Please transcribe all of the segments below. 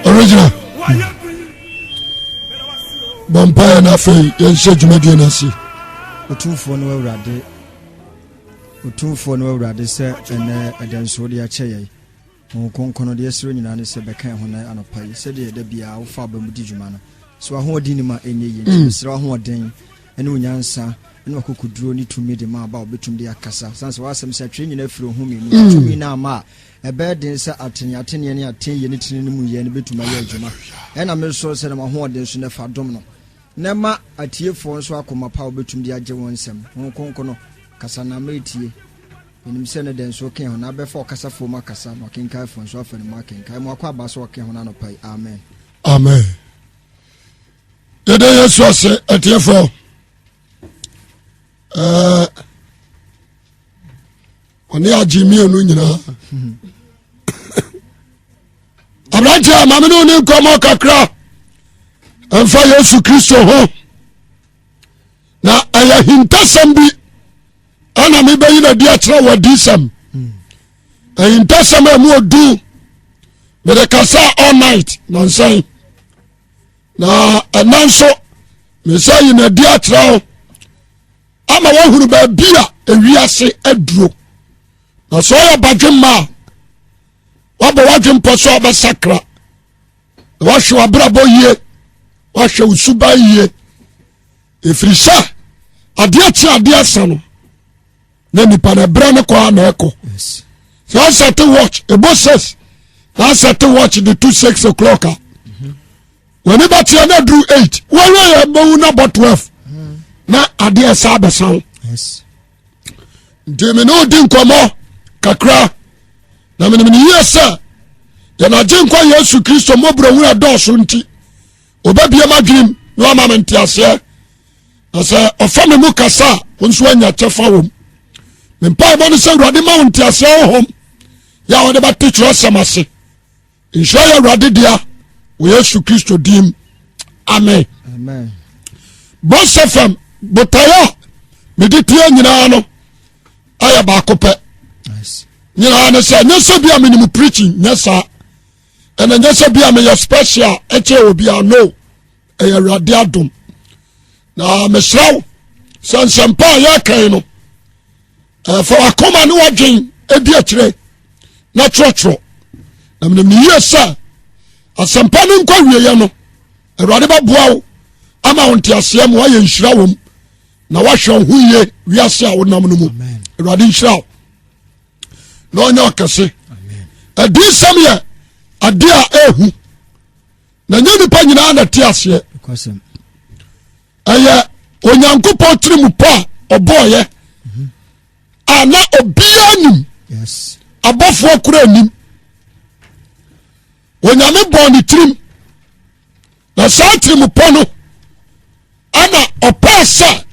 Original. Bɔ mpaeɛ no afei yɛnhyɛ dwumadie no ase. Otumfoɔ no Awurade, Otumfoɔ no Awurade sɛ ɛnɛ ɛdɛ nso wode akyɛ yɛn. Honhom Kronkron no, deɛ yɛsrɛ nyinaa ne sɛ bɛka yɛn ho nnɛ anɔpa yi sɛdeɛ da biara wofa aba mu di dwuma no. Sɛ w'ahoɔden nim a ɛnyɛ yie nti mesrɛ w'ahoɔden ne wo nyansa ne w'akokoduro ne tumi de ma aba a wobɛtumi de akasa. Sane sɛ w'asɛm sɛ atwerɛ nyinaa firi home mu nti tumi no ama a ɛbɛyɛ den sɛ ateneateneɛ ne atenyɛ ne tene no mu yɛ no bɛtumi ayɛ adwuma. Ɛna mesrɛ sɛ na w'ahoɔden so na fa dom no na ma atiefoɔ nso akoma pa a wobɛtumi de agye wo nsɛm. Honhom Kronkron no, kasa na ama ɛtie. Menim sɛ ne dɛ nso ɔkee ho na abɛfa ɔkasafoɔ mu akasa na ɔkenkanfoɔ nso afa ne mu akenkan. Mo akɔ aba sɛ ɔkee ho no anɔpa yi. Amen. Amen. Yɛda Yesu ase atiefoɔ. Ɛɛ ɔne agye mmienu nyinaa. Aberanteɛ maame ne wo ne nkɔmmɔ kakra ɛmfa Yesu Kristo ho. Na ɛyɛ hintasɛm bi ɛna mebɛyi no adi akyerɛ wɔ adiyisɛm ahintasɛm a ɛmu ɔdu mede kasa all night nansɛn na ɛna nso mesɛ yi no adi akyerɛ wo ama woahunu baabi a ewiase aduro na sɛ ɔyɛ badwemma a wabɔ w'adwempɔ sɛ ɔbɛsakra na wahwɛ w'abrabɔ yie wahwɛ wo suban yie ɛfiri sɛ adeɛ kye adeɛ sa no na nipa no ɛberɛ no kɔ a na ɛkɔ sɛ asɛte watch ɛbɔ six na asɛte watch de to 6 o'clock a w'ani bɛteɛ na aduru 8 wɔyɛ yɛ bɛwu na bɔ 12 na adeɛ sa abɛsa wo. Nti me ne odi nkɔmmɔ kakra na menim ne yie sɛ yɛn agyenkwa Yesu Kristo mmɔborɔhunu ɛdɔɔso nti ɔbɛbie m'adwenem na wama me nteaseɛ na sɛ ɔfa me mu kasa a wo nso anya kyɛfa wɔ mu. Me mpaebɔ ne sɛ Awurade ma wo nteaseɛ honhom yɛ a wɔde bɛte kyerɛsɛm ase. Nhyira yɛ Awurade dea wɔ Yesu Kristo dim, amen. Bɔsɛ fam botaeɛ a mede tie nyinaa no ayɛ baako pɛ nyinaa ne sɛ nyɛ sɛ bi a menim preaching nyɛ saa ɛna nyɛ sɛ bi a meyɛ special ɛkyɛ obi a no ɛyɛ Awurade adom na mesrɛ wo sɛ nsɛmpa a yɛkan no fa wakoma ne wadwen di akyire na kyerɛkyerɛ na menim ne yie sɛ asɛmpa no nkɔ wieɛ no Awurade bɛboa wo ama wo nteaseɛ ma woayɛ nhyira wɔ mu na woahwɛ wo ho yie wiase a wonam no mu. Awurade nhyira wo na ɔnyɛ ɔkɛse. Adiyisɛm yɛ adeɛ a ɛhu na nyɛ nipa nyinaa na ɛte aseɛ. Ɛyɛ Onyankopɔn tiri mu pɔ a ɔbɔɔyɛ a na obiara nim, abɔfoɔ kora nim. Onyame bɔɔ ne tirim na saa tirim pɔ no ana ɔpɛɛ sɛ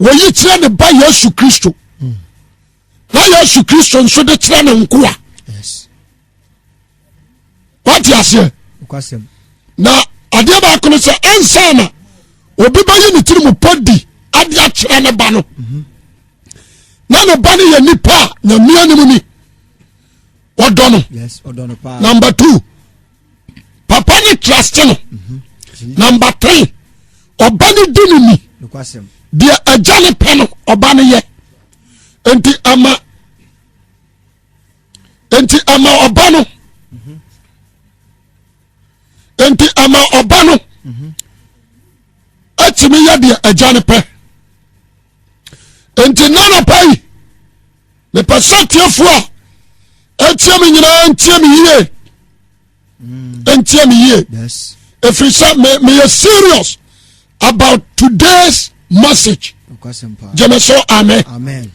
wɔyi kyerɛ ne ba Yesu Kristo na Yesu Kristo nso de kyerɛ ne nkoa. Wate aseɛ? Na adeɛ baako no sɛ ansa na obi bɛyi ne tiri mu pɔ di ade akyerɛ ne ba no na ne ba no yɛ nipa a nyamea no mu ni ɔdɔ no. Number two, papa ne trust no. Number three, ɔba no di ne ni deɛ agya ne pɛ no ɔba no yɛ nti ama nti ama ɔba no nti ama ɔba no atumi yɛ deɛ agya no pɛ. Nti nanapa yi mepɛ sɛ tiefoɔ a ɛtie me nyinaa ntie me yie, ntie me yie, ɛfiri sɛ meyɛ serious about today's message. Gyeme so amen.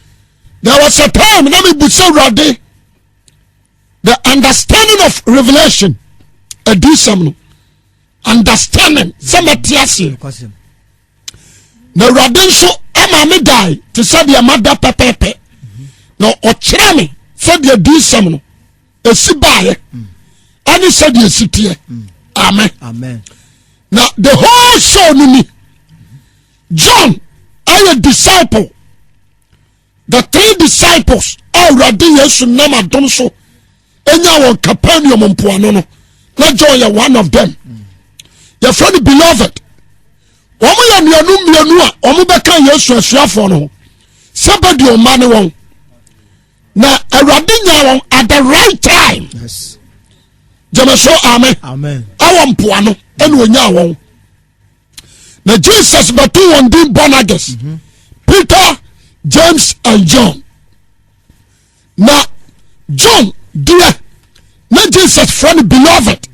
There was a time na mebu sɛ Awurade the understanding of revelation adiyisɛm no understanding sɛ mɛte aseɛ na Awurade nso ama me dae te sɛ deɛ mada pɛpɛɛpɛ na ɔkyerɛ me sɛdeɛ adiyisɛm no ɛsi baeɛ ɛne sɛdeɛ ɛsi teɛ. Amen. Na the whole show no ni John ɛyɛ disciple, the three disciples a Awurade Yesu nam adom so ɛnya wɔn Capernaum mpoano no. Na John yɛ one of them. Yɛfrɛ no beloved. Wɔn yɛ mmienu mmienu a wɔn bɛka Yesu asuafoɔ no ho. Sebedeo mma ne wɔn. Na Awurade nyaa wɔn at the right time. Yes. Gyeme so amen. Amen. Ɛwɔ mpoano ɛna onyaa wɔn. Na Jesus bɛto wɔn din Boanerges. Peter, James and John. Na John deɛ na Jesus frɛ no beloved.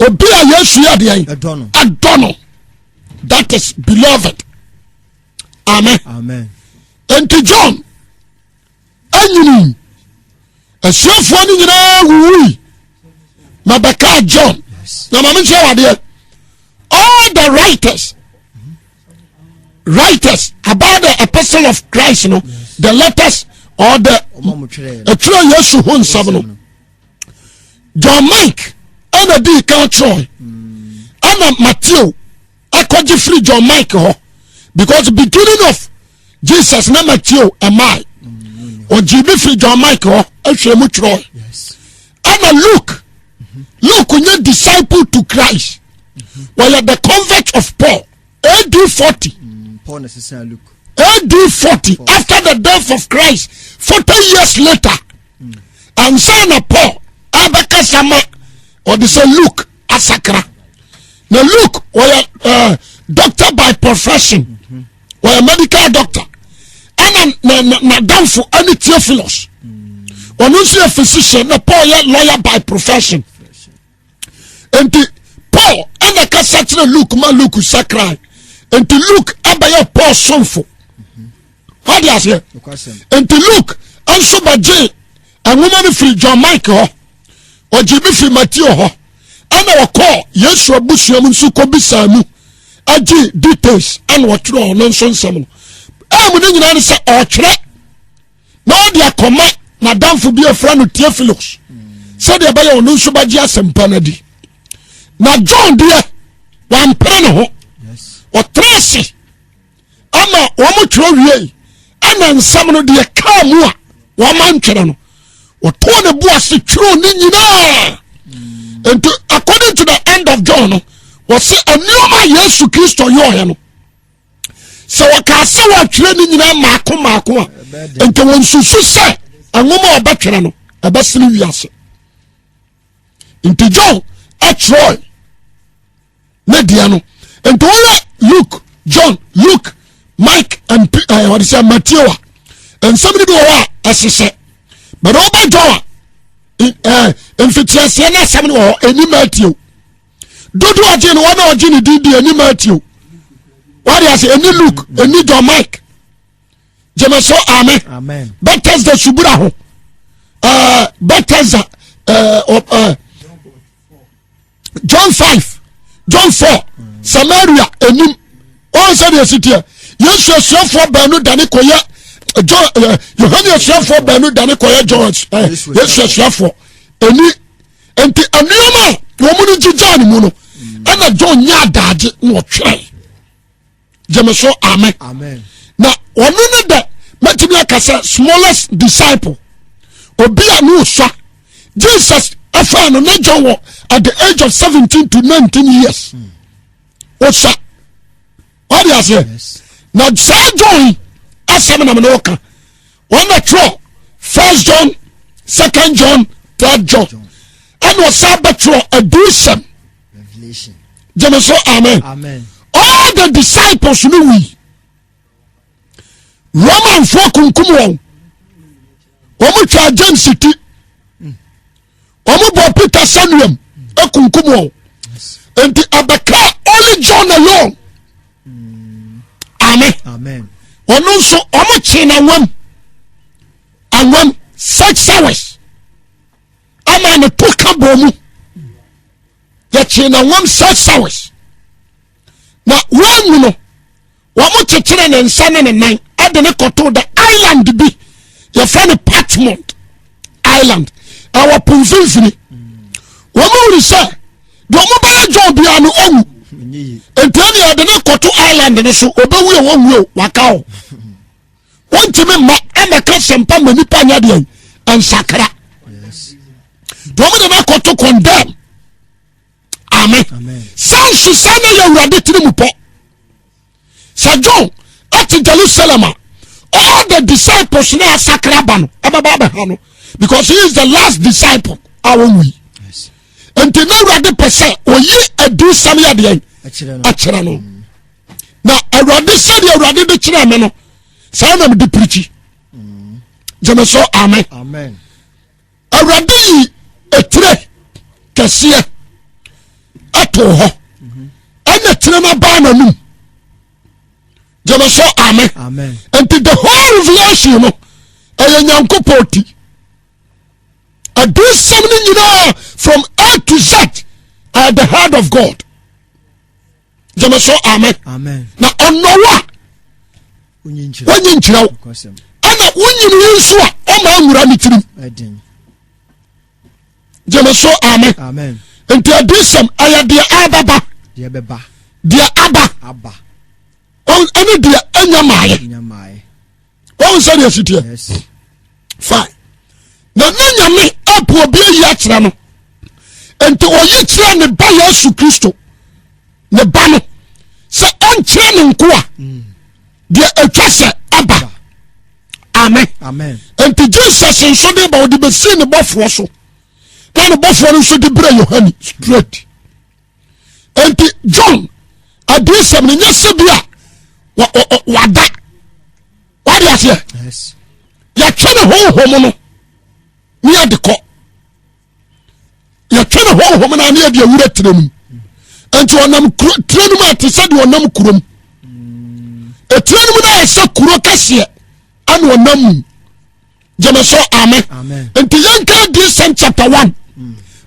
Obi a Yesu yɛ deɛ ɛdɔ no. That is beloved. Amen. Amen. Enti John anyini asuafoɔ no nyinaa wuwui ma bɛkaa John. Na maame nkyerɛ wadeɛ. All the writers writers about the epistle of Christ no, the letters or the ɛtwerɛ Yesu ho nsɛm no. John Mike ɛna dii kan twerɛ ɛna Matthew akɔgye firi John Mike hɔ because beginning of Jesus na Matthew ɛmae ɔgye bi firi John Mike hɔ ahwɛ mu twerɛ ɛna Luke Luke nyɛ disciple to Christ wɔyɛ the convert of Paul AD 40 AD 40 after the death of Christ 40 years later ansa na Paul abɛkasa ma ɔde sɛ Luke asakra na Luke wɔyɛ uh, doctor by profession wɔyɛ medical doctor ɛna na na n'adamfo ɛne Theophilus ɔno nso yɛ physician na Paul yɛ lawyer by profession nti Paul ɛna kasa kyerɛ Luke ma Luke sakra nti Luke abɛyɛ Paul somfo wade aseɛ nti Luke nso bɛgye nwoma no firi John Mike hɔ ɔgye bi firi Matthew hɔ ɛna ɔkɔɔ Yesu abusua mu nso kɔbisaa mu agye details ɛna ɔtwerɛ ɔno nso nsɛm no ɛmu no nyinaa ne sɛ ɔtwerɛ na ɔde akɔma n'adamfo bi afira no Theophilus sɛdeɛ ɛbɛyɛ ɔno nso bɛgye asɛmpa no adi na John deɛ wampere ne ho ɔtra ase ama wɔn twerɛ wiei ɛna nsɛm no deɛ kaa mu a wɔn antwerɛ no wɔtɔɔ ne bo ase twerɛ ne nyinaa nti according to the end of John no wɔsi nneɛma a Yesu Kristo yɔɔyɛ no sɛ wɔkaa sɛ wɔatwerɛ ne nyinaa mmaako mmaako a nti wɔn susu sɛ nwoma a ɔbɛtwerɛ no ɛbɛsene wiase nti John ɛtwerɛ ne deɛ no nti woyɛ Luke John Luke Mike and eh, wɔde sɛ Matthew a nsɛm no bi wɔ hɔ a ɛhyehyɛ bɛde woba John a eh, mfitiaseɛ no asɛm no wɔ hɔ ɛni Matthew dodo ɔgye no wɔn a ɔgye ne din di ɛni Matthew wɔde ase ɛni Luke ɛni John Mike gyeme so amen Bethesda subura ho ɛɛ eh, Bethesda ɛɛ eh, ɛɛ. John 5 John 4 Samaria anim wɔn sɛ deɛ si teɛ Yesu asuafoɔ baanu dane kɔyɛ John eh, Yohane asuafoɔ baanu dane kɔyɛ John eh, Yesu asuafoɔ ani nti nneɛma a wɔn no gyigyaa ne mu no ɛna John nyɛ adaagye na ɔtwerɛ. gyeme so amen na ɔno ne dɛ mɛtumi aka sɛ smallest disciple obi a ne osua jesus ɛfaa no ne john wɔ at the age of 17 to 19 years osua ɔde aseɛ na saa john yi asɛm na mene ɔka wɔn na twerɛ first john second john third john ɛna ɔsan bɛtwerɛ adiyisɛm gyeme so amen all the disciples no wui romanfoɔ kunkum wɔn wɔn twaa james ti wɔn bɔ peter sɛnuam akunkum wɔn nti abɛka only john alone amen ɔno nso wɔn kye na nwam anwam 6 hours ama ne to ka bɔ mu yɛkyee na wɔm 6 hours na wɔanwu no wɔn kyekyere ne nsa ne ne nan ɛde ne kɔtoo the island bi yɛfrɛ no Patmont island ɛwɔ po mfimfini wɔn wuli sɛ deɛ wɔn bɛyɛ John biara no ɔwu nti ɛne yɛde ne kɔto island no so ɔbɛwu yɛ wɔnwu o waka o wɔntumi mma ɛmɛka sɛmpa ma nipa nyɛ deɛ nsakra deɛ wɔn de no akɔto condemn. Amen. Saa nso saa na yɛ Awurade tiri mu pɔ. Sɛ John ɛte Jerusalem a, all the disciples na asakra ba no ɛbɛba abɛha no because he is the last disciple a wɔwui. Nti na Awurade pɛ sɛ oyi adiyisɛm yɛ deɛ ɛkyerɛ no. Na Awurade sɛdeɛ Awurade de kyerɛ me no saa na mede pirikyi. Gyeme so amen. Amen. Awurade yi etire kɛseɛ ɛtoo hɔ ɛna tire no baa n'anum gyeme so amen nti the whole revelation no ɛyɛ nyankopɔn ti adiyisɛm no nyinaa from A to Z are the heart of God gyeme so amen na ɔnɔwo a wonyi nkyerɛ wo ɛna wonyini yi nso a ɔma nwura ne tirim gyeme so amen nti adiyisɛm ɛyɛ deɛ ɛbɛba deɛ aba ɛne deɛ ɛnya maayɛ wɔn sɛ deɛ si teɛ fine na ne nyame apo obi ayi akyerɛ no nti ɔyi kyerɛ ne ba yesu kristo ne ba no sɛ ɔnkyerɛ ne nkoa mm. deɛ atwa sɛ ɛba amen nti jesus nso de ba ɔde bɛsii ne bɔfoɔ so na ne bɔfoɔ no nso de brɛ yohane straight nti john adiyisɛm no nyɛ sɛ bi a wada wade aseɛ yɛtwe ne honhom no ne yɛde kɔ yɛtwe ne honhom no ne yɛde awura tire no mu nti ɔnam tire no mu a te sɛ deɛ ɔnam kurom ɛtire no mu no ayɛ sɛ kuro kɛseɛ ɛna ɔnam mu gyeme so amen nti yɛnka adiyisɛm chapter 1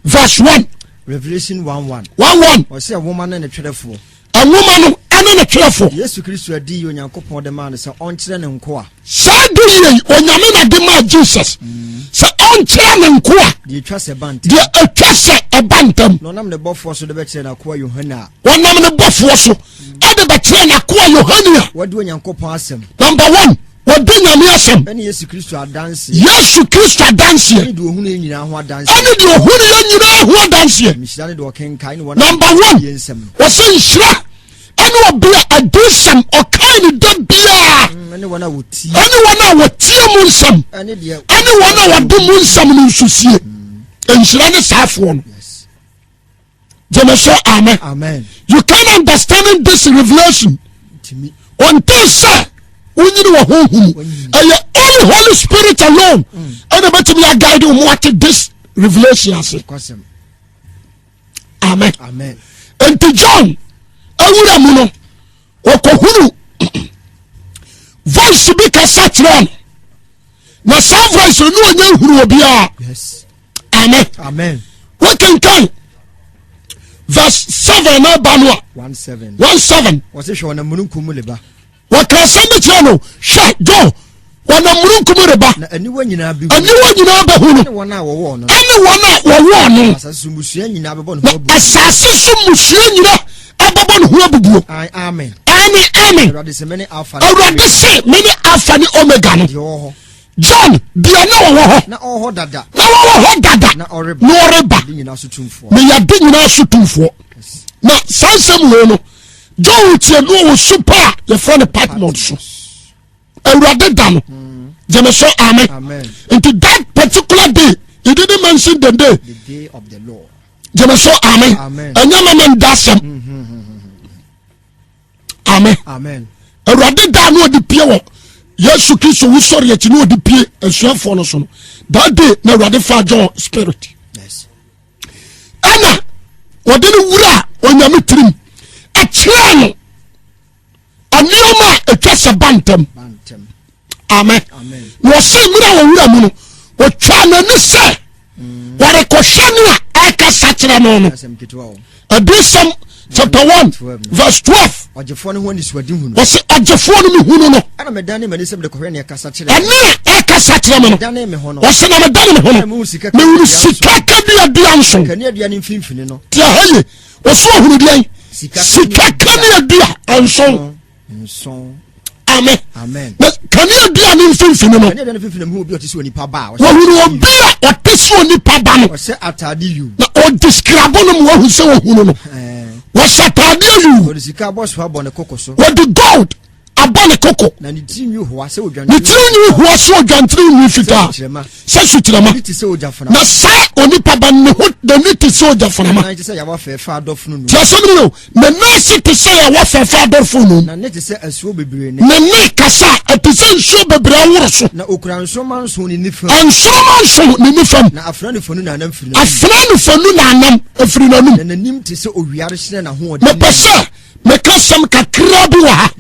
verse 1 Revelation 1 1 1 1 ɔsɛ nwoma no ne twerɛfoɔ nwoma no ɛne ne twerɛfoɔ Yesu Kristo adi yi Onyankopɔn de maa no sɛ ɔnkyerɛ ne nkoa saa de yei onyame na de maa Jesus sɛ ɔnkyerɛ ne nkoa deɛ ɛtwa sɛ ɛba ntɛm deɛ ɛtwa sɛ ɛba ntɛm na ɔnam ne bɔfoɔ so de bɛkyerɛ n'akoa Yohane a ɔnam ne bɔfoɔ so ɛde bɛkyerɛ n'akoa Yohane a wɔde Onyankopɔn asɛm number one wɔdi nyame asɛm ɛne Yesu Kristo adanseɛ Yesu Kristo adanseɛ ɛne deɛ ɔhunu yɛ nyinaa ho adanseɛ ɛne deɛ ɔhunu yɛ nyinaa ho adanseɛ nhyira ne deɛ ɔkenkan ne wɔn number one yɛ nsɛm no wɔsɛ nhyira ɛne ɔbi a adiyisɛm ɔkae ne da biara ɛne wɔn a wɔtie ɛne wɔn a wɔtie mu nsɛm ɛne deɛ ɛne wɔn a wɔde mu nsɛm no nso sie nhyira ne saafoɔ no yes gyeme so amen amen you can understanding this revelation timi until sɛ wonyini wɔ honhom mu ɛyɛ only holy spirit alone ɛna bɛtumi aguide wo mu ate this revelation ase kwasɛm amen amen nti john awura mu no ɔkɔhunu voice bi kasa kyerɛ no na saa voice no ne ɔnya nhunu obiara yes amen amen wokenkan verse 7 na ɛba no a 1 7 1 7 wɔse hwɛ ɔnam mununkum mu leba wɔka asɛm bi kyerɛ no hwɛ john wɔnam mununkum reba na aniwa nyinaa bɛhu aniwa nyinaa bɛhu no ne wɔn a wɔwɔɔ no ɛne wɔn a wɔwɔɔ no asase so mmusua nyinaa bɛbɔ ne na ho abubuo asase so mmusua nyinaa ɛbɛbɔ ne ho abubuo Ae, amen amen amen awurade sɛ mene alfa ne awurade Omega, se mene alfa ne omega no deɛ ɔwɔ hɔ john deɛ na wɔwɔ hɔ na ɔwɔ hɔ dada na wɔwɔ hɔ dada na ɔreba na ɔreba ade nyinaa so tumfoɔ meyɛ ade nyinaa so tumfoɔ Yes. na saa nsɛm wei no john tie no wɔ su pa a yɛfrɛ no patmos so awurade da no gyeme so amen amen nti that particular day he didn't mention the day the day of the lord gyeme so amen Amen. ɛnyɛ mama nda asɛm amen amen awurade da no ɔde pie wɔ yesu kristo wusɔre akyi na ɔde pie asuafoɔ no so no that day na awurade fa john spirit yes ɛna wɔde no wura onyame tirim ɛkyerɛ no nneɛma a ɛtwa sɛ ba ntɛm ba ntɛm amen amen na ɔsɛ mmerɛ a wɔwura mu no wɔtwaa n'ani sɛ wɔrekɔhwɛ no a ɛkasa kyerɛ no no asɛm ketewa o adiyisɛm chapter 1 verse 12 ɔgyefoɔ no ho anisoadehu no wɔsɛ ɔgyefoɔ no mehunu no ɛna medane m'ani sɛ mede kɔhwɛ nea ɛkasa kyerɛ ɛne a ɛkasa kyerɛ me no medane me ho no wɔsɛ na medane me ho no mehunu sika mehunu sika kaneadua nson kaneadua no mfimfini no tia ha ye wɔso ɔhunu deɛn Sika sika kaneadua nson nson amen amen na kaneadua no mfimfini no kaneadua no mfimfini no mehu obi a ɔte sɛ onipa ba a ɔhyɛ wɔhunu obi a ɔte sɛ onipa ba no ɔhyɛ atade yuu na ɔdescribe no ma wahu sɛ wɔhunu no ɛɛ Wɔhyɛ ataadeɛ yuu. Wɔde sika abɔso abɔ ne koko so. Wɔde gold abɔ ne koko. Na ne tiri nwi hoa sɛ odwantini. Ne tiri nwi hoa sɛ odwantini nwi fitaa. Sɛ sukyerɛma. Na saa onipa ba ne ho n'ani te sɛ ogyaframa. Ne nan te sɛ yawa fɛɛfɛ adɔfo no. Te asɛm no yɛ ne nan ase te sɛ yawa fɛɛfɛ adɔfo no. Na ne te sɛ asuo bebree ne. Ne ne kasa ɛte sɛ nsuo bebree aworo so. Na okura nsoromma nson ne nifa. Nsoromma nson ne nifa mu. Na afena nufanu na anam firi n'anum. Afena nufanu na anam efiri n'anum. Na n'anim te sɛ owia rehyerɛn n'ahoɔden. Mepɛ sɛ meka sɛm kakra bi wɔ ha.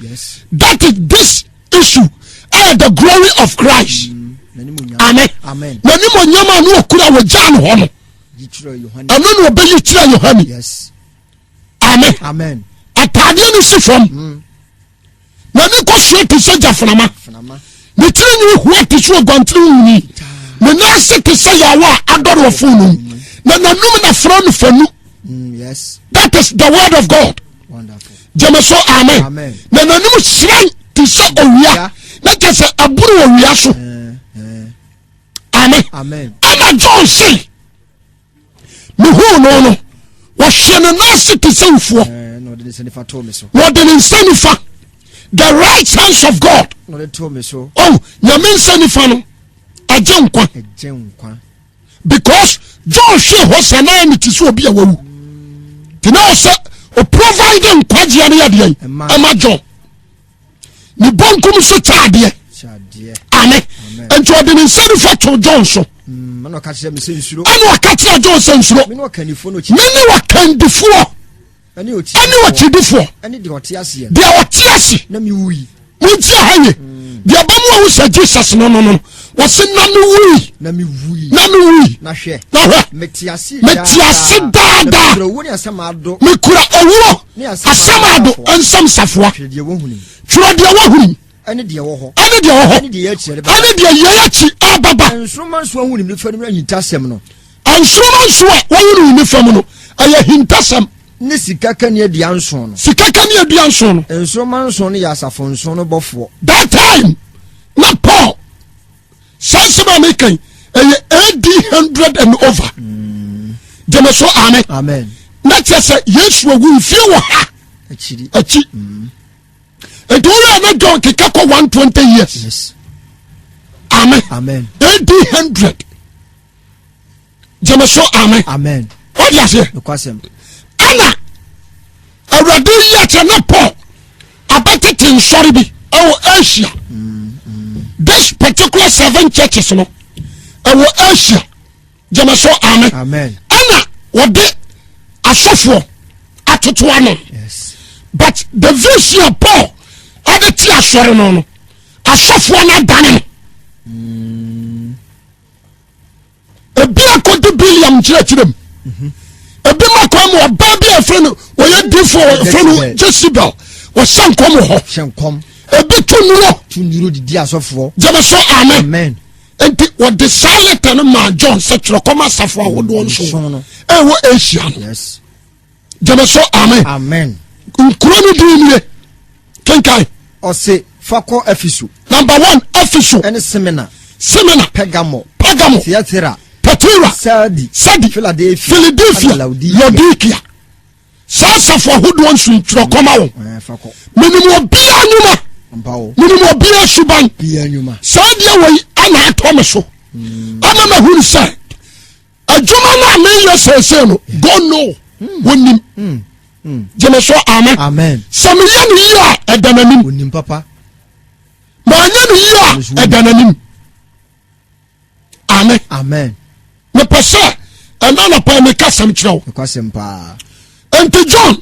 That is this issue ɛyɛ the glory of Christ. Mm, amen. N'anim onyam a ne okura wɔ gya no hɔ no. Ɛno na ɔbɛyi kyerɛ Yohane. Amen. Ataadeɛ no si fam. Mm. N'ani kɔsoɔ te sɛ gyaframa. Ne tiri nwi hoa te sɛ oguantene nwini. Ne nan ase te sɛ yaawa a adɔre wɔ fononoo mu. Na n'anum na frɛ no fanu. Mm, That is the word of God. Gyeme so amen. Na n'anim hyerɛn te sɛ owia. Na kyɛ sɛ ɛboro owia so. Eh, eh. Amen. Ɛna John se. mehuu no no wɔhwɛ ne nan ase te sɛ wufoɔ eh, na ɔde ne nsa nifa too me so wɔde ne nsa nifa the right hands of God na ɔde too me so oh nyame nsa nifa no agye nkwa agye nkwa because John hwee hɔ sɛ na ne ti sɛ obi a wawu te na ɔsɛ o provide nkwagyeɛ no yɛ deɛ ɛma John ne bonkum so kyɛ adeɛ ame nti ɔde ne nsa nifa to John so mm, ɛna ɔka kyerɛ John sɛ nsuro mene ɔkandifoɔ ɛne ɔkyidifoɔ deɛ ɔte ase montie ha ye mm. deɛ ɛbɛ mu ahu sɛ Jesus no no no wɔse na mewui na mewui na mewui na hwɛ mete ase daadaa mekura owuo asamado nsam safoa twerɛ deɛ wohunu twerɛ deɛ wohunu ɛne deɛ wɔ hɔ ɛne deɛ wɔ hɔ ɛne deɛ yɛ akyi ɛne deɛ yɛ akyi ababa nsoroma nso ahunu ne fam no ahintasɛm no nsoroma nso a wɔhunu ne fam no ɛyɛ ahintasɛm ne sika kaneadua nson no sika kaneadua nson no nsoroma nson no yɛ asafo nson no bɔfoɔ that time na Paul saa nsɛm a meka yi ɛyɛ AD hundred and over mm. gyeme so amen amen na kyerɛ sɛ Yesu awu mfie wɔ ha akyi mm. nti woyɛ na John keka kɔ 120 years yes. amen amen AD 100 gyeme so amen amen wode aseɛ nokwasɛm ɛna awurade yi akyerɛ na Paul abɛtete nsɔre bi ɛwɔ Asia this particular seven churches no ɛwɔ Asia gyeme so amen amen ɛna wɔde asɔfoɔ atoto ano yes but the vision a Paul ɛde te asɔre no no asɔfoɔ no adane no ebi akɔdi Biliam nkyerɛkyerɛ mu ebi ma kwan mu ɔbaa bi a yɛfrɛ no wɔyɛ difoɔ wɔfrɛ no Jezebel wɔhyɛ nkɔm wɔ hɔ hyɛ nkɔm ebi to nnuro to nnuro didi asɔfoɔ gyeme so amen amen nti wɔde saa lɛtɛ no maa John sɛ twerɛ kɔma asafo ahodoɔ nso no ɛwɔ Asia no yes gyeme so amen amen nkuro no din nie kenkan ɔse fa kɔ Efeso number one Efeso ɛne Semina Semina Pergamo Pergamo Theatira Thyatira Sardi Sadi Philadelphia Philadelphia ɛna Laodikea Laodikea saa asafo ahodoɔ nso twerɛ kɔma wɔn Ɛɛ, fa kɔ menim obiara nnwuma mpa wo menim obiara suban bia nnwuma saa deɛ wei ana atɔ me so ama mahunu sɛ adwuma no a meyɛ seesei no God know wɔnim gyeme so amen amen sɛ meyɛ no yie a ɛda n'anim onim papa manyɛ no yie a ɛda n'anim amen amen mepɛ sɛ ɛna nɔpa meka sɛm kyerɛ wo nokwasɛm paa nti John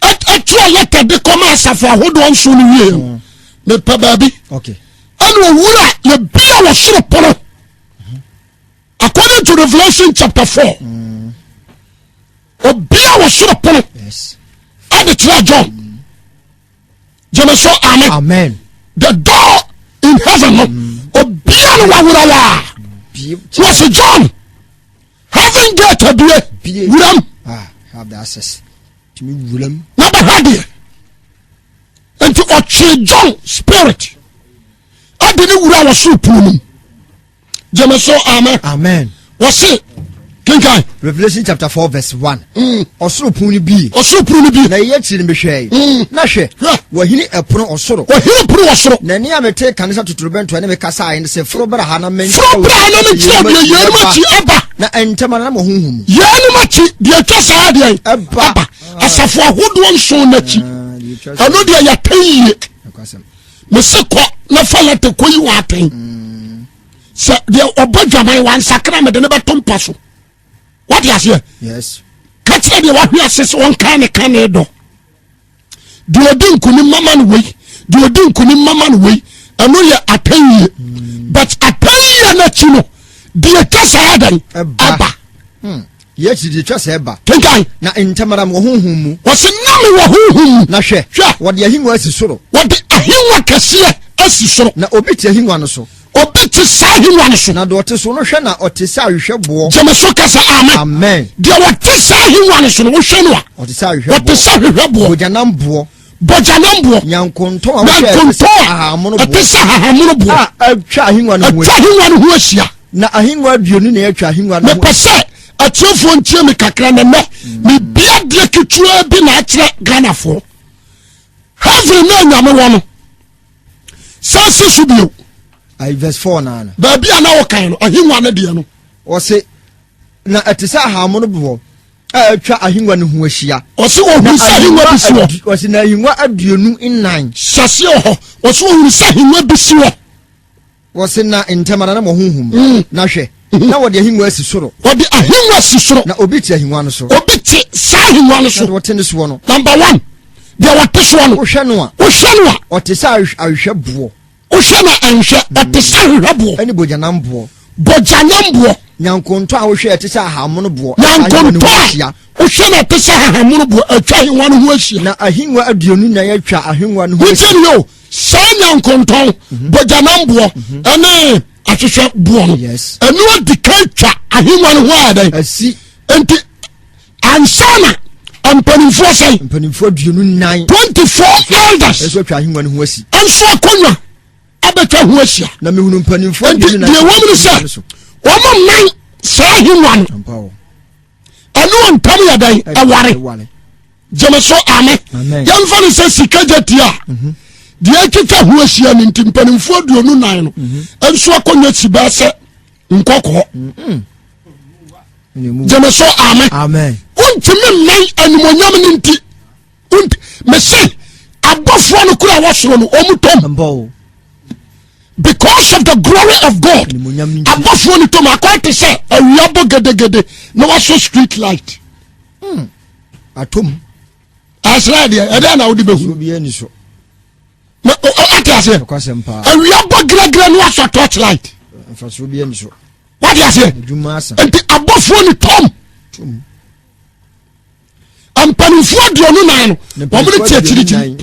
ɛtwerɛ lɛtɛ de kɔma asafo ahodoɔ nson no wie no mepɛ baabi okay ɛna owura yɛbia wɔ soro pono according to Revelation chapter 4 obia wɔ soro pono yes ɛde kyerɛ John gyeme so amen amen the door in heaven no obia no wawura waa bie wɔsi John heaven gate abie Bie. wuram ah have the access tumi wuram na bɛhwɛ adeɛ nti ɔtwe John spirit ɛde ne wura wɔ soro pono no mu gyeme so amen amen wɔse. Kenkan. Revelation chapter 4 verse 1. Ɔsoro pon no bue. Ɔsoro pono no bue. Na eyi akyiri no mehwɛe. Na hwɛ, Hwɛ. wɔahini ɛpono ɔsoro. Wɔhini pono wɔ soro. Na nne a metee kane sɛ totorobɛnto a ɛne me kasaeɛ no se, Foro bra ha na menkyerɛ Foro wo bra ha na menkyerɛ wo deɛ yeinom akyi ɛba. Na ntɛm ara na mewɔ honhom mu. Yeinom akyi, deɛ atwa saa deɛ Ɛba. ɛba. Asafo ahodoɔ nson no akyi. Ah, deɛ atwa saa. Ɛno deɛ yɛatɛn yie. Nokwasɛm. Mese kɔ na fa lɛtɛ kɔyi wɔ atɛn. Sɛ deɛ ɔbɔ dwaman wansakra mede ne bɛto mpa so. Wate aseɛ? Yes. Ka kyerɛ deɛ wahwe ase sɛ ɔnka ne ka ne dɔ. Deɛ ɔdi nkonim mama no wei. Deɛ ɔdi nkonim mama no wei. Ɛno yɛ atɛnyie. But atɛnyie no akyi no, deɛ atwa saa dɛn? Ɛba. Ɛba. Yɛ akyiri deɛ atwa sɛ ɛba. Kenkan. Na ntɛm ara mewɔ honhom mu. Wɔsi na mewɔ honhom mu. Na hwɛ. Hwɛ. Wɔde ahengua asi soro. Wɔde ahengua kɛseɛ asi soro. Na obi te ahengua no so. Obi te saa ahengua no so. Na deɛ ɔte so no hwɛ na ɔte sɛ ahwehwɛ boɔ. Gyeme so ka sɛ amen. Amen. Deɛ ɔte saa ahengua no so no, wohwɛ no a. Ɔte sɛ ahwehwɛ boɔ. Ɔte sɛ ahwehwɛ boɔ. Bogyanam boɔ. Bogyanam boɔ. Nyankontɔn a wohwɛ ɛte sɛ ahahammono boɔ. Ɛte sɛ ahahammono boɔ. A atwa ahengua no ho ahyia. Atwa ahengua no ho ahyia. Na ahengua aduonu na atwa ahengua no ho. Mepɛ sɛ atiefoɔ ntie me kakra na nnɛ mebia deɛ ketewa bi na akyerɛ Ghanafoɔ. Heaven na anyame wɔ no. San si so bio. Ayi verse 4 naa no. Baabi a na wɔkan no ahengua no deɛ no. Wɔse na ɛte sɛ ahahammono boɔ a atwa ahengua no ho ahyia. Ɔse ohunu sɛ ahengua bi si hɔ. Ɔse na ahengua 24. Hyɛseɛ wɔ hɔ. Ɔse ohunu sɛ ahengua bi si hɔ. Wɔse na ntɛm ara na mo honhom mu. Na hwɛ, na wɔde ahengua asi soro. Wɔde ahengua asi soro. Na obi te ahengua no so. Obi te saa ahengua no so. Na deɛ ɔte ne soɔ no. Number one, deɛ ɔte soɔ no. Wohwɛ no a. Wohwɛ no a. Ɔte sɛ ahwehwɛ boɔ. Wohwɛ no a ɛnhwɛ, ɔte sɛ ahwehwɛ boɔ. Ɛne bogyanam boɔ. Bogyanam boɔ. Nyankontɔ a wohwɛ ɛte sɛ ahahammono boɔ. Nyankontɔ a wohwɛ no ɛte sɛ ahahammono boɔ atwa ahengua no ho ahyia. Na ahengua 24 atwa ahengua no ho ahyia. Wotie no yɛ o. Saa nyankontɔn, bogyanam boɔ ɛne ahwehwɛ boɔ no, ɛno adi kan twa ahengua no ho ayɛ dɛn? Asi. Nti ansa na mpanimfoɔ sɛn? Mpanimfoɔ 24. 24 elders. Nso atwa ahengua no ho asi. Nso akonnwa abɛtwa ho ahyia. Na mehunu mpanimfoɔ 24. Nti deɛ wɔm ne sɛ wɔn nan saa ahengua no. Ɛne wɔn ntam yɛ dɛn? Ɛware. Gyeme so ame. Yɛmfa no sɛ sika gya tie a mhm. deɛ atwitwa ho ahyia no nti mpanimfoɔ 24 no mhm. nso akonnwa si bɛɛ sɛ nkɔkɔɔ. Mhm. Gyeme so ame. Wontumi mmɛn animonyam no nti. Mese abɔfoɔ no kura wɔ soro no wɔn tɔm. Because of the glory of God. Abɔfoɔ no tɔm akɔ te sɛ awia bɔ gedegede na wasɔ street light. Hmm. Atom. Asra deɛ ɛdɛ na wode bɛhu. Na ate aseɛ. Awia bɔ gerɛgerɛ na wasɔ torch light. Wate aseɛ. Nti abɔfoɔ no tɔm. Mpanimfoɔ 24 no wɔn ne te akyirikyiri.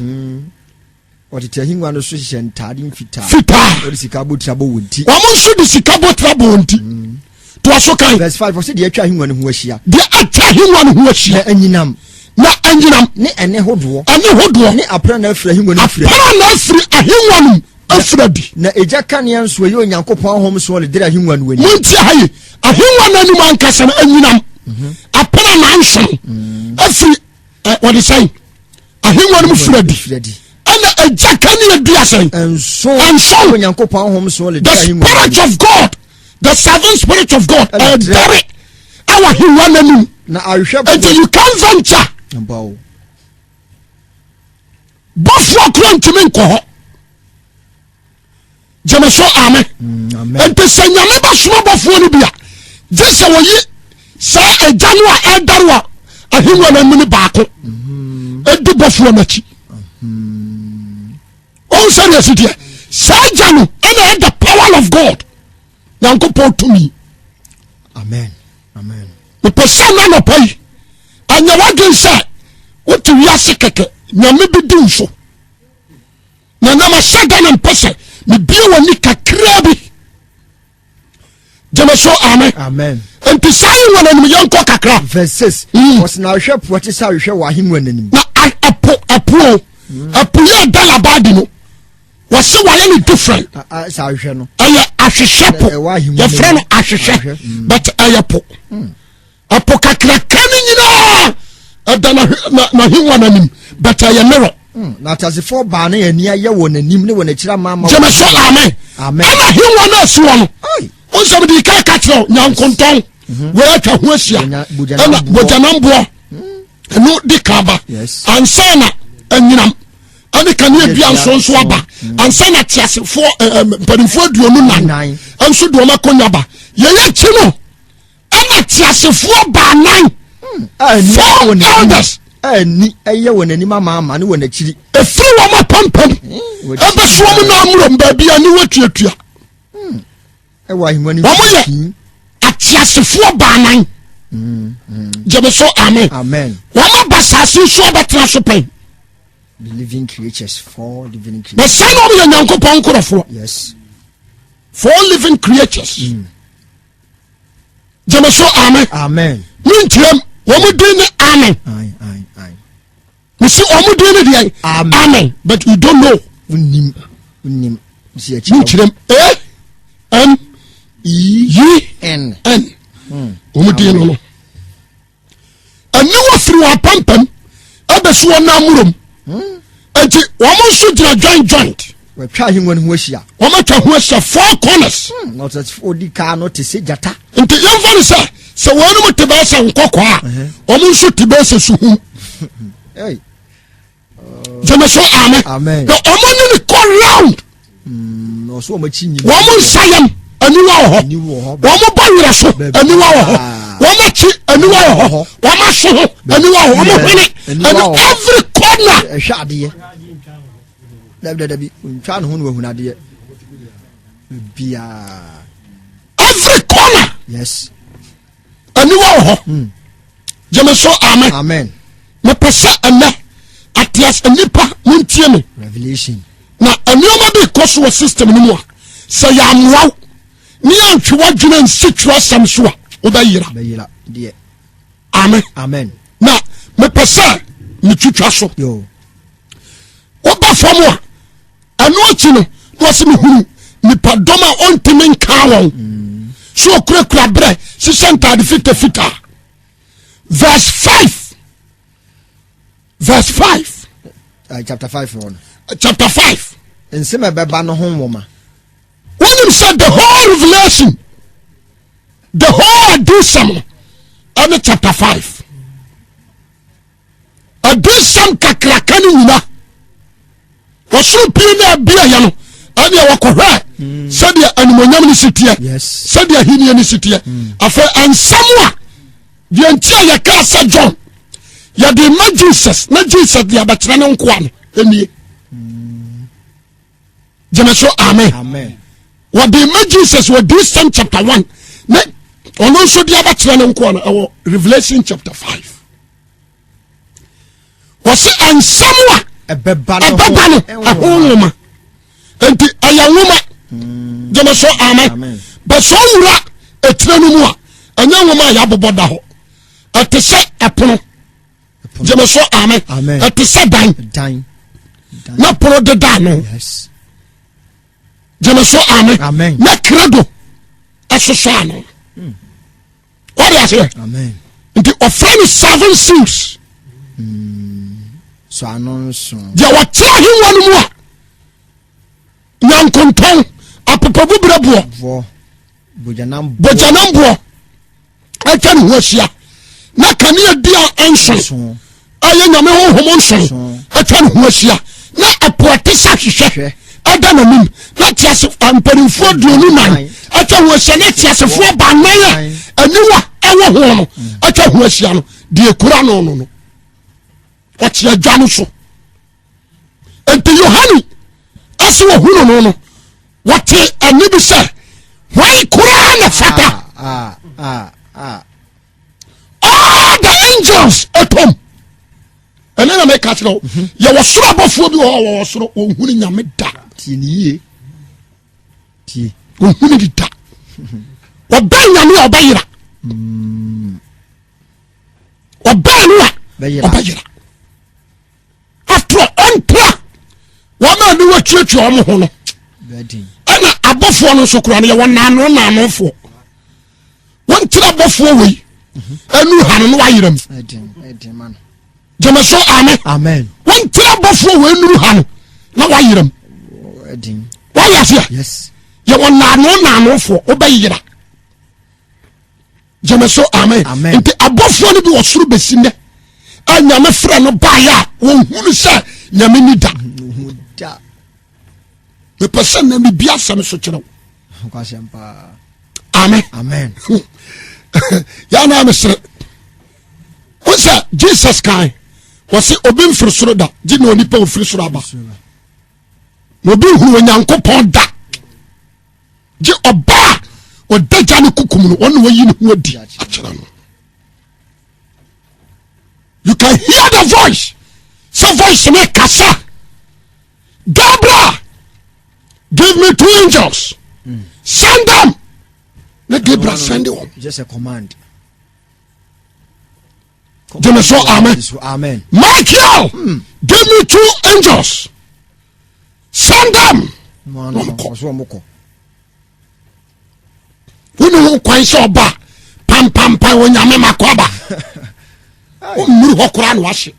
Wɔtete ahengua no so hyehyɛ ntaade mfitaa. Fitaa. Wɔde sika abotire abɔ wɔn ti. Wɔn nso de sika abotire abɔ wɔn ti. Toa so kan. Verse 5 ɔsɛ deɛ atwa ahengua no ho ahyia. Deɛ atwa ahengua no ho ahyia. Na anyinam. Na anyinam. Ne ɛne hodoɔ. Ɛne hodoɔ. Ne aprannaa firi ahengua no mu firi adi. Aprannaa firi ahengua no mu afiri adi. Na egya kanea nso ɛyɛ Onyankopɔn ahom soɔ no dere ahengua no anim. Montie ha yi. Ahengua no anim ankasa no anyinam. Aprannaa nson afiri wɔde sɛn ahengua no mu firi adi ɛna agya ka ne adi asɛn nson nson Onyankopɔn ahom so le the spirit of God the seven spirit of God ɛdɛre ɛwɔ ahengua no anim na ahwehwɛ nti you can venture bɔfoɔ koro ntumi nkɔ hɔ. Gyeme so ame. Mm, Nti sɛ nyame bɛsoma bɔfoɔ no bi a gye sɛ wɔyi saa agya no a ɛdare wɔ ahengua no amu no baako mm-hmm. ɛdi bɔfoɔ no akyi. Mm-hmm. Ɔhu sɛdeɛ ɛsi teɛ saa agya no ɛna ɛyɛ the power of God nyankopɔn tumi. Amen. Amen. Mepɛ sɛ na nɔpa yi ɛnyɛ w'adwen sɛ wote wiase kɛkɛ nyame bi di wo so. Na na mahyɛ da na mpɛ sɛ mebie w'ani kakraa bi gyeme so amen nti saa yi wɔn anim yɛnkɔ kakra verse 6 Wɔsi na ahwehwɛ po ɛte sɛ ahwehwɛ wɔ ahengua n'anim na ɛpo ɛpo ɛpo yɛ da labaadi no wɔsi wɔayɛ no different sɛ ahwehwɛ no ɛyɛ ahwehwɛ po yɛfrɛ no ahwehwɛ but ɛyɛ po. Ɛpo kakraka no nyinaa ɛda n'ahengua no anim, but ɛyɛ mirror. Na ateasefoɔ baa ne ani ayɛ wɔ n'anim ne wɔ n'akyiri amaama. Gyeme so amen. Amen. Ɛna ahengua no asi hɔ no, wonsɛm de ka ka kyerɛ nyankontɔn wɔatwa ho ahyia ɛna bogyanamboɔ ɛno di ka ba ansa na anyinam ɛne kanea dua nso nso aba ansa na teasefoɔ mpanimfoɔ 24 nso de wɔn akonnwa ba. Yɛyɛ akyi no ɛna teasefoɔ baanan four elders ani ɛyɛ wɔn anim amaama ne wɔn akyiri ɛfiri wɔn apampam ɛbɛso wɔn nan mmorɔm baabi a ne wɔatuatua ɛwɔ ahengua no wɔn yɛ ateasefoɔ baanan. Gyeme so amen. Amen. Wɔn aba saase so abɛtena so pɛn. Living creatures, four living creatures. Na saa na wɔn yɛ Nyankopɔn nkorɔfoɔ. Yes. Four living creatures. Gyeme so amen. Amen. Menkyerɛm wɔn din ne amen. Aye, aye, aye. Mesi wɔn din ne deɛ amen. Amen, but you don't know. Wonim, wonim. Menkyerɛm A M E N. N. Wɔn din no no. Aniwa firi wɔn apampam ɛbɛsi wɔn nan murom. Nti wɔn nso gyina joint joint. Wɔatwa ahengua no ho ahyia. Wɔn atwa ho ahyia four corners. Na ɔtɛtɛfo odi kaa no te sɛ gyata. Nti yɛmfa no sɛ sɛ wɔnom te bɛyɛ sɛ nkɔkɔɔ a, wɔn nso te bɛyɛ sɛ suhum. Gyeme so amen. Amen. Na wɔn ne ne kɔ round. Ɔso wɔn akyi nyina. Wɔn nsa yam aniwa wɔ hɔ. Wɔn bɔ werɛ so aniwa wɔ hɔ. Wɔn akyi aniwa wɔ hɔ. Wɔn aso ho aniwa wɔ hɔ. Wɔn hwene ani every corner. Ɛhwɛ adeɛ. Dabi dabi ntwa ne ho na wahunu adeɛ. Biaa. Every corner. Yes. Aniwa wɔ hɔ. Gyeme so amen. Amen. Mepɛ sɛ ɛnɛ ateas nnipa montie me. Revelation. Na nneɛma bi kɔ so wɔ system no mu a sɛ yɛamoa wo ne yɛntwe w'adwene nsi twerɛsɛm so a wobɛyera. Bɛyera deɛ. Amen. Amen. Na mepɛ sɛ metwitwa so. Yo. Woba fam a ɛno akyi no na wɔsɛ mehunu nipadɔm a ɔntumi nka wɔn so ɔkurakura berɛ hyehyɛ ntade fitafitaa. Verse 5, verse 5. Chapter 5 hɔ no. Chapter 5. Nsɛm a ɛbɛba no ho nwoma. Wonim sɛ the whole revelation, the whole adesɛm no ɛne chapter 5. Adesɛm kakraka no nyina wɔsoro pii na ɛbeɛyɛ no ɛneɛ wɔkɔhwɛ sɛdeɛ animonyam no si teɛ, sɛdeɛ ahennie no si teɛ. Afei nsɛm a deɛ nti a yɛkaa sɛ John yɛde ma Jesus na Jesus de abɛkyerɛ ne nkoa no ɛnie. Gyeme so amen. Wɔde ma Jesus wɔ this chapter 1 na ɔno nso de abɛkyerɛ ne nkoa no ɛwɔ Revelation chapter 5. Wɔsi nsɛm a ɛbɛba no ɛho nwoma nti ɛyɛ nwoma. Gyeme so amen. Bɛsɛ owura etire no mu a ɛnyɛ nwoma a yɛabobɔ da hɔ, ɛte sɛ ɛpono. Gyeme so amen. Ɛte sɛ dan na pono deda ano. Gyeme so amen. Na kredo ɛsosɔ ano. Wɔde aseɛ nti ɔfrɛ no seven seals. Deɛ wɔte ahengua no mu a nyankontɔn apopɔbubrɛboɔ bogyanamboɔ atwa ne ho ahyia na kanea di a nson ɛyɛ nyame honhom nson atwa ne ho ahyia na ɛpo ɛte sɛ ahwehwɛ ɛda n'anim na tease mpanimfoɔ 24 atwa ho ahyia na teasefoɔ baanan a aniwa ɛwɔ ho no atwa ho ahyia no deɛ kura no no no ɔte adwa no so. Nti Yohane ɛsɛ wɔhunu no no wɔte ɛne bi sɛ hwan koraa na fata. All the angels atom ɛne na meka kyerɛ wo yɛwɔ soro abɔfoɔ bi wɔ hɔ a wɔwɔ soro wɔnhunu nyame da. Wɔnhunu de da. Wɔbɛn nyame a ɔbɛyera. Ɔbɛn no a ɔbɛyera. After all ɔntra wɔn a ne wɔtuatua wɔn ho no ɛna abɔfoɔ no nso koraa no yɛwɔ naano naanofoɔ. Wɔnkyerɛ abɔfoɔ wei. ɛnu ha no na wayera mu. Gyeme so amen. Wonkyerɛ abɔfoɔ wɔ ɛnuru ha no na wayera mu. Wayɛ aseɛ. Yɛwɔ naano naanofoɔ wobɛyera. Gyeme so amen. Nti abɔfoɔ no bi wɔ soro bɛsi nnɛ a Nyame frɛ no baeɛ a wɔhunu sɛ Nyame ni da. Mepɛ sɛ nnɛ mebi asɛm so kyerɛ wo. Amen. Yɛa mesere wo sɛ Jesus kan wɔse obi mfiri soro da gye na onipa ofiri soro aba na obi hunu Onyankopɔn da gye ɔba a ɔda gya no kukum no ɔne wayi ne ho adi akyerɛ no. You can hear the voice sɛ voice no kasa. Gabriel, give me two angels. Send them. Na Gabriel send them. Just a command. Gyeme so amen. Amen. Michael, give me two angels. Send them. Wɔn Wone ho kwan sɛ ɔba pampampan onyame makɔ aba. Wommuru hɔ koraa na wahye.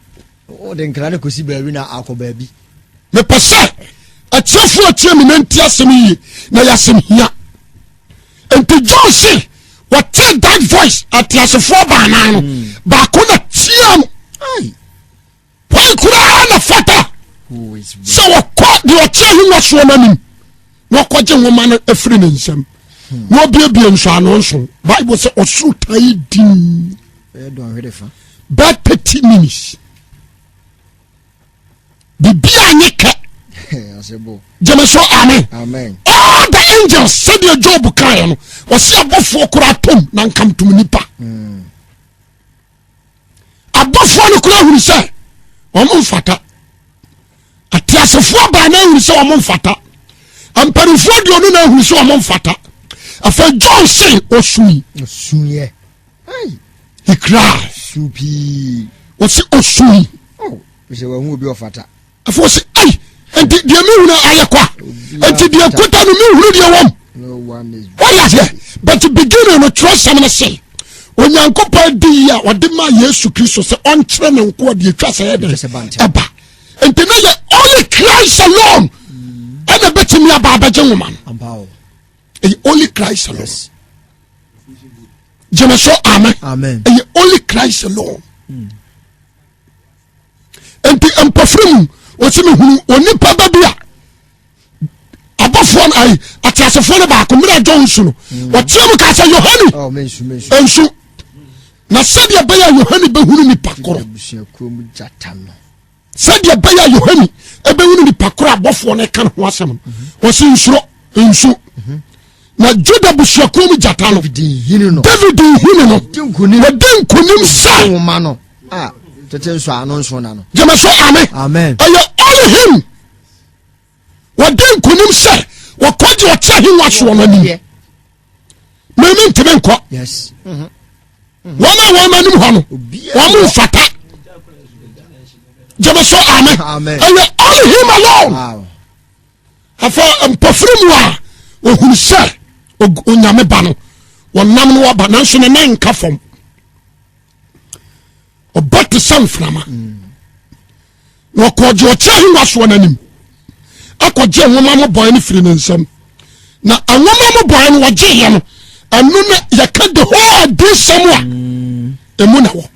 Wode nkra no kɔsi baabi na akɔ baabi. Mepɛ sɛ atiefoɔ atie me nanti asɛm yie na yɛ asɛm hia. Nti John se wɔte that voice ateasefoɔ baanan no baako na tia no. Hwan koraa na fata sɛ wɔkɔ deɛ ɔte ahengua soɔ no anim na ɔkɔgye nwoma no afiri ne nsam na ɔbiebie nsɔano nso? Bible sɛ ɔsoro taa yi din bɛɛ 30 minutes biribiaa nye kɛ. Gyeme so amen. All the angels, sɛdeɛ Job kaeɛ no, ɔse abɔfoɔ koraa tom na nkamtom nipa. Abɔfoɔ no koraa hunu sɛ wɔn mfata. Ateasefoɔ baa na ahunu sɛ wɔn mfata. Mpanimfoɔ 20 na ahunu sɛ wɔn mfata. Afei John se osui. Osuiɛ. He cried. Su pii. Wɔsi osui. Oh, sɛ wɔn obi ɔfata. Afei wɔsi ayi nti deɛ mi hunu ayɛ kwa nti deɛ kuta no mi hunu deɛ wɔm. Wɔyɛ aseɛ, but beginning no twerɛsɛm no se Onyankopɔn di yi a ɔde ma Yesu Kristo sɛ ɔnkyerɛ ne nkoa deɛ etwa sɛ ɛdɛ ɛba. Nti na yɛ only Christ alone ɛna bɛtumi aba abɛgye nwoma no. Ɛyɛ only Christ alone. Gyeme so amen. Ɛyɛ only Christ alone. Nti mpɔfiri mu wɔsi mi hunu onipa ba bi a abɔfoɔ no ayi ateasefoɔ no baako mmerɛ John nsu no wɔteɛ mu kaa sɛ Yohane Oh, mensu mensu. nsu na sɛdeɛ ɛbɛyɛ a Yohane bɛhunu nipa korɔ Abusuakuo mu gyata no. Sɛdeɛ ɛbɛyɛ a Yohane ɛbɛhunu nipa korɔ abɔfoɔ no ka ne ho asɛm no, wɔsi nsuro nsu na Juda busuakuo mu gyata no, David nhini no. David nhini no Di nkonim. Wɔdi nkonim sɛ Nwoma no a tete nsɔano nson na no. Gyeme so amen. Amen. Ɛyɛ only him wɔdi nkonim sɛ wɔkɔgye ɔte ahengua soɔ no anim. Mɛmi ntumi nkɔ. Yes. Wɔn a wɔn anim hɔ no wɔn mfata. Gyeme so amen. Amen. Ɛyɛ only him alone. Wow. Afei mpɔfiri mu a ohunu sɛ Onyame ba no wɔnam no waba, nanso ne nan nka fam, ɔba te sɛ mframa. Na ɔkɔgye ɔkyɛ ahengua soɔ no anim akɔgye nwoma mobɔe no firi ne nsam. Na nwoma mobɔe no wɔgyeeɛ no, ɛno ne yɛka the whole adiyisɛm a ɛmu na wɔ.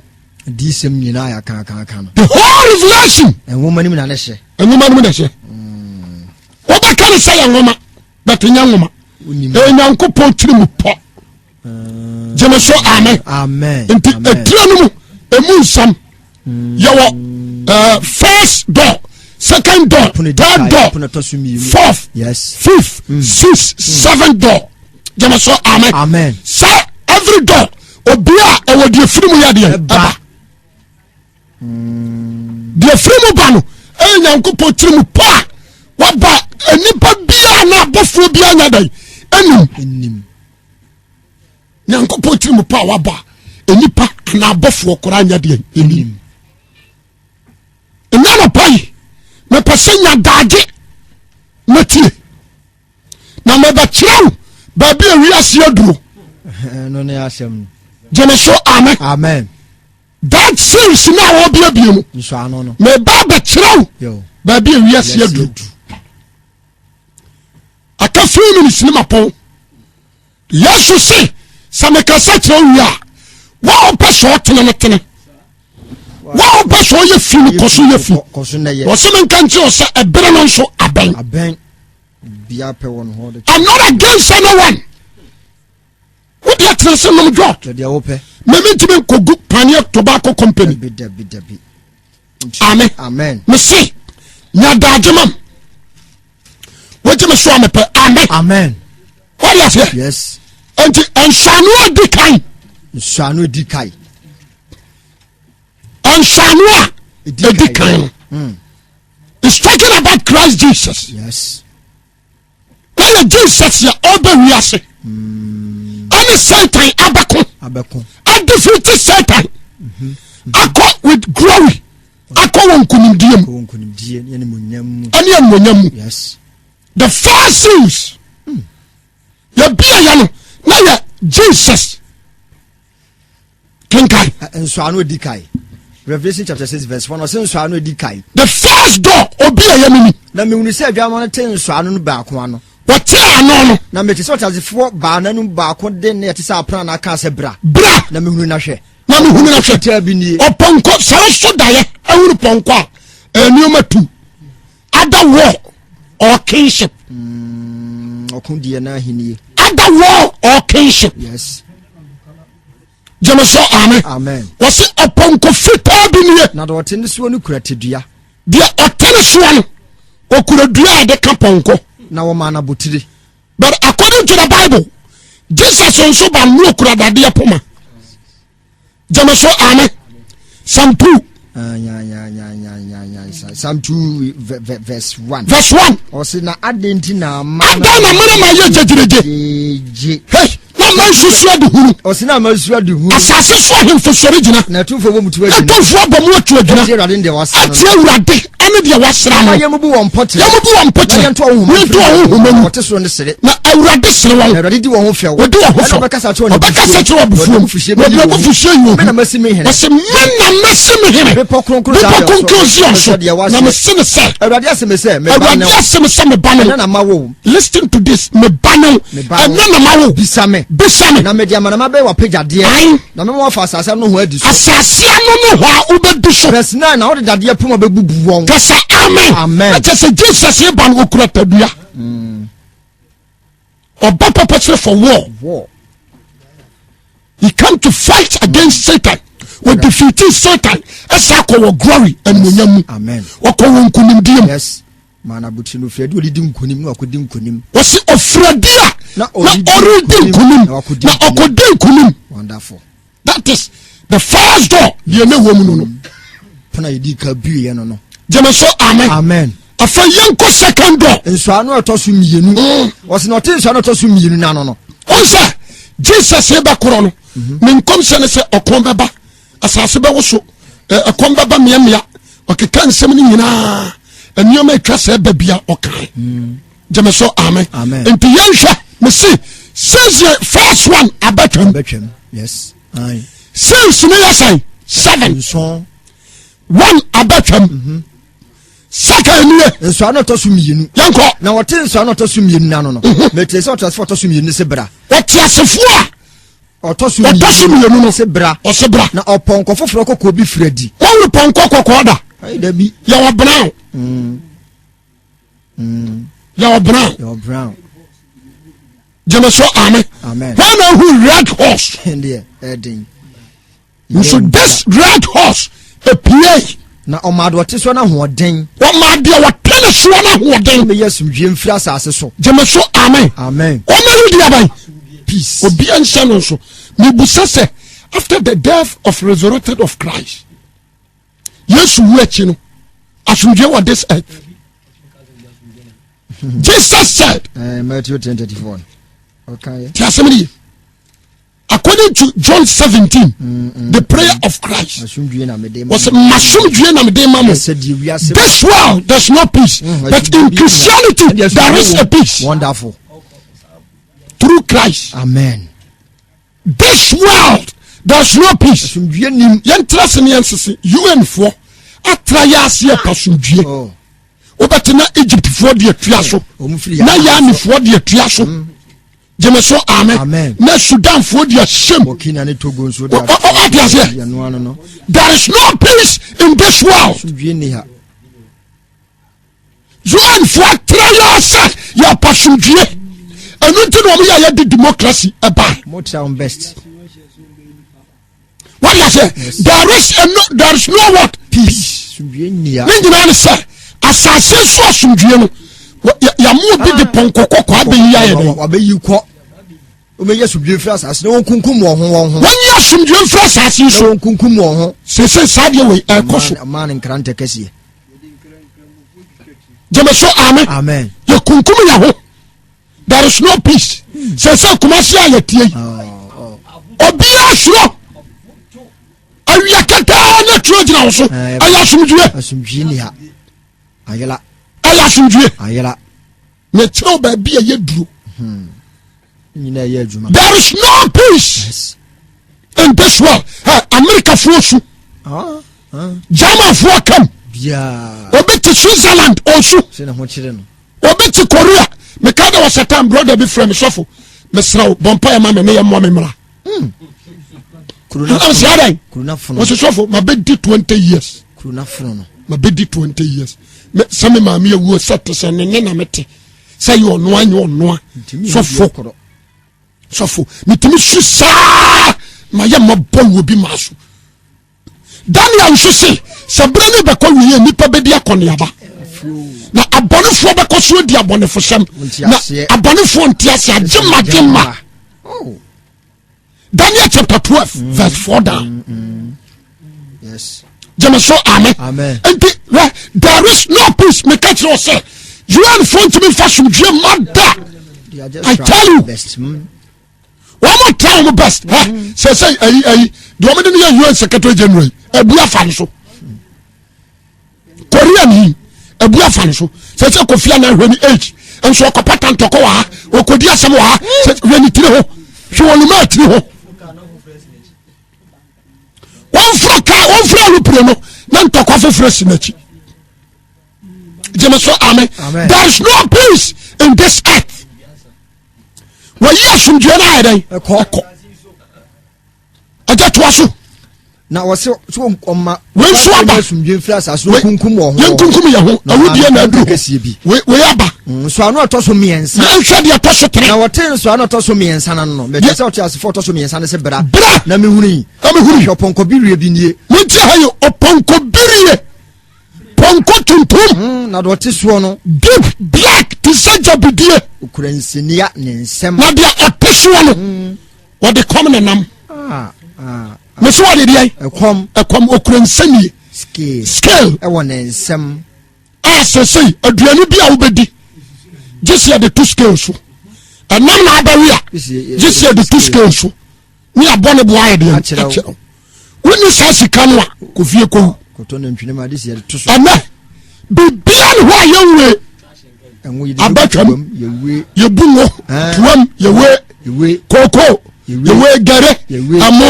Adiyisɛm nyinaa yɛ akaakaaka no. The whole revelation. Nwoma no mu na ne hyɛ. Nwoma no mu na hyɛ. Wobɛka ne sɛ yɛ nwoma, but nyɛ nwoma. Ɛyɛ Nyankopɔn tiri mu pɔ. Gyeme so amen. Amen. Nti Amen. etire no mu emu nsɛm yɛwɔ first door, second door, Pono di third kan, door, pono ɛtɔ so mmienu. fourth, fifth, sixth, seventh door. Gyeme so amen. Amen. Sɛ every door obi a ɛwɔ deɛ firi mu yɛ deɛ Ɛba. ɛba. Deɛ firi mu ba no ɛyɛ Nyankopɔn tiri mu pɔ a waba nipa biara na abɔfoɔ biara nya dɛn ɛnim. Enim. Nyankopɔn tiri mu pɔ a waba nipa na abɔfoɔ koraa nya deɛ ɛnim. Ɛnya nɔpa yi mepɛ sɛ nya daagye mɛtie na mɛbɛkyerɛ wo baabi a wiase aduro. Ɛno ne asɛm no. Gyeme so amen. Amen. That seals no a wɔbiabia mu. Nsɔano no. Meba abɛkyerɛ wo baabi a wiase aduru. Aka few minutes ne mapɔn. Yesu se sɛ mekasa kyerɛ wo wie a wo a wopɛ sɛ ɔtene no tene wo a wopɛ sɛ ɔyɛ fi no kɔ so yɛ fi. Wɔse menka nkyerɛ wo sɛ ɛberɛ no nso abɛn. I'm not against anyone. Wo deɛ tena se nom dwɔ. Mɛmi ntumi nkɔgu paneɛ tobacco company. Amen. Amen. Mese nya daagye mam. Wogye me so a mepɛ. Amen. Amen. Wode aseɛ? Yes. Nti nsɔano adi kan. Nsɔano adi kan. Nsɔano a edi kan no. Hmm. It's talking about Christ Jesus. Yes. Na yɛ Jesus yɛ ɔbɛ wiase. Ɛne Satan abɛko. Abɛko. Adefiti Satan. Mm-hmm. Akɔ with glory. Akɔ wɔ nkunimdie mu. Nkunimdie ne animuonyam mu. Ɛne animuonyam mu. Yes. The first seals. Mm. Yɛbia yɛ no na yɛ Jesus. Kenkan. Nsɔano edi kan. Revelation chapter 6 verse 1 ɔsɛ nsɔano edi kan. The first door obi a yɛ mini. Na mehunu sɛ adwamma no te nsɔano no baako ano. Wɔte ano no. Na mete sɛ ɔteasefoɔ baanan no baako de nne a ɛte sɛ aprannaa kaa sɛ, Bra. Bra. Na mehunu na hwɛ. Na mehunu na hwɛ. Fitaa bi nie. Ɔpɔnkɔ sɛ woso daeɛ ahunu pɔnkɔ a nneɛma tu. Other war or kingship. Ɔko deɛ na ahennie. Other war or kingship. Yes. Gyeme so amen. Amen. Wɔsi ɔpɔnkɔ fitaa bi nie. Na deɛ ɔte ne soɔ no kura tadua. Deɛ ɔte ne soɔ no ɔkura dua a yɛde ka pɔnkɔ. Na wɔmaa no abotire. But according to the Bible, Jesus nso ba no okura dadeɛ poma. Gyeme so amen. Psalm 2. Psalm 2 verse 1. Verse 1. Ɔse na adɛn nti na ama. Adɛn na mana ma yɛ gyegyegye. Hey, na ma nsusu ade hunu. Ɔse na ma nsusu ade hunu. Asase so ahemfo sɔre gyina. Na atumfoɔ bɔ mu tu agyina. Atumfoɔ bɔ mu atu agyina. Atie Awurade ne deɛ wasra no. Atie Awurade ɛne deɛ wasra no. Na yɛn mu bu wɔn mpɔkyerɛ. Yɛn mu bu wɔn mpɔkyerɛ. Na yɛn to wɔn nhoma mfiri. Yɛn to wɔn nhoma mu. Wɔte soro no sere. Na Awurade sere wɔn. Na Awurade di wɔn ho fɛw. Ɔdi wɔn ho fɛw. Ɔbɛkasa kyerɛ wɔn Ɔbɛkasa kyerɛ wɔn abufuo mu. Wɔde Wɔde abufuhyeɛ yi wɔn. Me na masi me hene. Wɔsi me na masi me hene. Bepɔ kronkron Bepɔ kronkron Zion so. Na mesi ne sɛ. Awurade ase me sɛ me ba ne wo. Awurade ase me sɛ me ba ne wo. Ɛnɛ na ma wo. Listen to this me ba ne wo. Ɛnɛ na ma wo. Bisa me. Bisa me. Na mede amanama bɛyɛ w'apɛgyadeɛ. Ayi. Na mɛma wafa asase ano ho adi so. Asase ano no hɔ a wobɛdi so. Verse 9 na wode dadeɛ poma bɛbubu wɔn. Kasa amen. Amen. Ɛkyɛ sɛ Jesus ba no okura tadua. Ɔba purposely for war. War. He came to fight against Satan. Wɔ defeating Satan. Ɛsɛ akɔ wɔ glory animuonyam mu. Amen. Ɔkɔ wɔ nkunimdie mu. Yes. Maa n'abotiri no ofiri adi ɔredi nkunim na wakɔdi nkunim. Wɔsi ofiri adi a na ɔredi nkunim na wakɔdi na ɔkɔdi nkunim. Wonderful. That is the first door deɛ ne wɔ mu no no. Pono a yɛdi ka bue no no. Gyeme so amen. Amen. Afei yɛnkɔ second door. Nsɔano a ɛtɔ so mmienu. Wɔsi na ɔte nsɔano a ɛtɔ so mmienu n'ano no. Wɔn sɛ Jesus bɛkorɔ no ne nkɔmhyɛ ne sɛ ɔkɔn bɛba asase bɛwoso ɛkɔm bɛba mmeammea ɔkeka nsɛm no nyinaa nneɛma atwa sɛ ɛba bia ɔkae gyeme so amen nti yɛnhwɛ mese since yɛ first one abatwam since ne yɛ sɛn seven one abatwam mhm. second nie nsɔano ɔtɔ so mmienu yɛnkɔ na wɔte nsɔano ɔtɔ so mmienu n'ano no mhm. mete sɛ ɔteasefoɔ ɔtɔ so mmienu se bra ɔteasefoɔ a Ɔtɔ so Ɔtɔ so mmienu no. Se bra. Ɔse bra. Na ɔpɔnkɔ foforɔ kɔkɔɔ bi firi adi. Wɔworo pɔnkɔ kɔkɔɔ da. Ayi dabi. Yɛwɔ brown. Yɛwɔ brown. Yɛwɔ brown. Gyeme so amen. Amen. Wɔn na ehu red horse. Ɛndeɛ ɛden. Nso this red horse epie. Na ɔmaa deɛ ɔte soɔ no ahoɔden. Ɔmaa deɛ ɔte ne soɔ no ahoɔden. Ɔmɛyi asomdwie mfiri asase so. Gyeme so amen. Amen. Ɔmɛyi deɛ aban. Peace. Obi nhyɛ no nso. Mibusa sɛ after the death of resurrected of Christ. Yesu wu akyi no asomdwie wɔ this earth. Jesus said. Matthew 10:34. Okay. Ti asɛm ni ye. According to John 17, mm, mm, the prayer mm. of Christ was masomdwie na mede ma mo. This world there's no peace, but in Christianity there is a peace. Wonderful. Through Christ. Amen. This world. There's no peace. Asomdwie nim. Yɛntra se ne yɛnsese. UN foɔ atra yɛ aseɛ pa asomdwie. Oh. Wobɛte na Egypt foɔ de atua so. Na Yaanifoɔ de atua so. Mm. Gyeme so amen. Na Sudan foɔ de ahyɛm. Burkina ne Togo nso de atua. Ɔte aseɛ. There is no peace in this world. Asomdwie ni ha. UN foɔ atra yɛ sɛ yɛpɛ asomdwie ɛno nti na wɔn yɛ yɛde democracy ɛba. Mo try on best. What you say? There is a no, there is no what peace. Asomdwie nni Ne nyinaa ne sɛ asase so asomdwie no yàmú obi de pɔnkɔ kɔkɔɔ abɛyi ayɛ dɛ. Wabɛyi kɔ. Wɔbɛyi asomdwie mfiri asase na wɔnkunkum wɔn ho wɔn ho. Wɔnyi asomdwie mfiri asase so. Na wɔnkunkum wɔn ho. Sese saa deɛ wei ɛkɔ so. Ɔmaa ne nkrantɛ kɛseɛ. Gyeme so amen. Amen. Yɛkunkum yɛn ho. There is no peace. Sese Kumasi a yɛtie yi. Oh, oh. Obiara suro. Awia kɛtɛɛ na turo gyina wo so. Ɛyɛ asomdwie. Asomdwie ni ha. Ayela. Ɛyɛ asomdwie. Ayela. Mekyerɛw baabi a ɛyɛ duro. Hmm. Nyina ɛyɛ adwuma. There is no peace yes. in this world. Hey, America foɔ su. Ah, ah. German foɔ kam. Obi te Switzerland ɔsu. Obi te Korea. Meka dɛ wɔsɛ tam brother bi frɛ me sɔfo. Mesrɛ wo bɔ mpa yɛ ma me ne yɛ mmoa me mmra. Hmm. Ɛnam sɛ adɛn? Wɔsɛ sɔfo mabɛdi 20 years. Mabɛdi 20 years. Sɛ me maame awuo sɛ te sɛ ne ne na mete. Sɛ yɛ ɔnoa nyɛ ɔnoa. Sɔfo sɔfo metumi su saa ma yɛ mmɔbɔ wɔ bi maa so. Daniel nso se sɛ berɛ no bɛkɔ wieɛ nnipa bɛdi akɔneaba na abɔnefoɔ bɛkɔ so adi abɔnefosɛm na abɔnefoɔ nte ase agye ma gye ma. Oh. Daniel chapter 12 mm. verse 4 down. Mm, mm. Yes. Gyeme so amen. Amen. Nti there is no peace. Meka kyerɛ wɔ sɛ UN foɔ ntumi nfa somdwie ma da. I tell you. Mm. Wɔn mo try wɔn best. Hɛ sɛ sɛ ayi ayi deɛ wɔn de no yɛ UN secretary general yi ɛbu afa no so. Korea ni ebu afa no so sɛ sɛ Kofi Annan hwɛ ne age nso ɔkɔpata ntɔkɔ wɔ ha ɔkɔdi asɛm wɔ ha sɛ hwɛ ne tiri ho hwɛ wɔn luma tiri ho wɔnforo kaa wɔnforo alupire no na ntɔkwa foforɔ si n'akyi gyeme so amen there is no peace in this earth wɔyi asomdwoe no ayɛ dɛn ɛkɔ ɛgya toa so. na wɔsɛ sɛ ɔma wei nso aba asomdwe mfiri asase no kunkum wɔn ho yɛnkunkum yɛn ho awudie na aduru kɛseɛ bi wei aba mm, nsɔano ɛtɔ so mmiɛnsa yɛnhwɛ deɛ ɛtɔ so tere na wɔte nsɔano ɛtɔ so mmiɛnsa no no mɛte sɛ ɔte asefoɔ ɔtɔ so mmiɛnsa no sɛ bra bra na mehunu yi na mehunu yi hwɛ ɔpɔnkɔ birie bi nie montie ha yi ɔpɔnkɔ birie pɔnkɔ tuntum mm, na deɛ ɔte soɔ no deep black te sɛ gyabidie ɔkura nsenia ne nsɛm na deɛ ɔte soɔ no mm. wɔde kɔm ne nam ah, ah, ah. mesi wɔde deɛ ɛkɔm ɛkɔm ɔkura nsɛnie scale ɛwɔ ne nsɛm a sɛsɛi aduane bi a wobɛdi gye sɛ yɛde to scale so ɛnam na abɛwe a gye sɛ yɛde to scale so ne abɔ ne boa ayɛ deɛ akyerɛ wonni saa sika no a kɔfie kɔwu ɛnɛ bibia ne hɔ a yɛnwe abatwam yɛbu ngo tuam yɛwe kooko yɛwe gɛrɛ ɛmo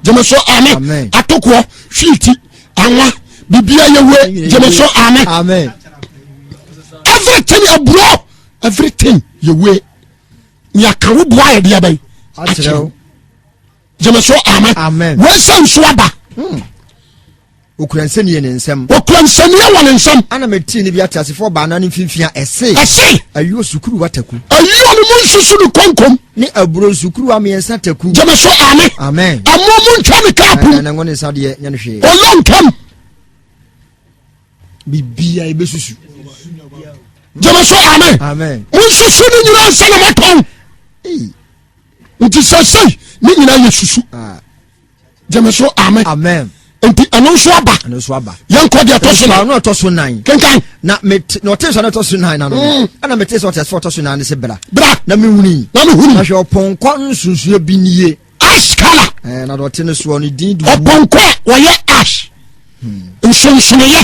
gyeme so ame atokoɔ hwiiti anwa bibia yɛwe gyeme so ame everything aburo everything yɛwe nea ka wo boa yɛ deɛ bɛn akyerɛ wo gyeme so amen wei sɛ nso aba hmm. okura nsɛnniɛ ne nsɛm okura nsɛnniɛ wɔ ne nsɛm ana metee ne bi ateasefoɔ baanan no mfimfini a ɛse ɛse ayuo sukuruwa taku ayuo no mu nsusu ne konkom ne aburo nsukuruwa mmiɛnsa taku gyeme so amen amen ɛmo mu ntwa ne kaapo na ngo ne nsa deɛ nyɛ no hwee ɔyɔ ntam bibia yɛbɛsusu gyeme so amen amen monsusu ne nyinaa nsa na matɔn nti sɛ sei ne nyinaa yɛ susu ah. gyeme so amen amen nti ɛno nso aba ɛno nso aba yɛnkɔ deɛ ɛtɔ so nan ɛtɔ so nan kenkan na mete na ɔte sɛ ɛtɔ so nan na no mm. ɛna mete sɛ ɔte sɛ ɔtɔ so nan ne sɛ bra bra na mehuni na mehuni na hwɛ ɔpɔnkɔ nsunsuo bi nie ash colour. Ɛɛ na deɛ ɔte ne soɔ no din de owuo. Ɔpɔnkɔ a wɔyɛ ash. Hmm. Nsonsonoyɛ.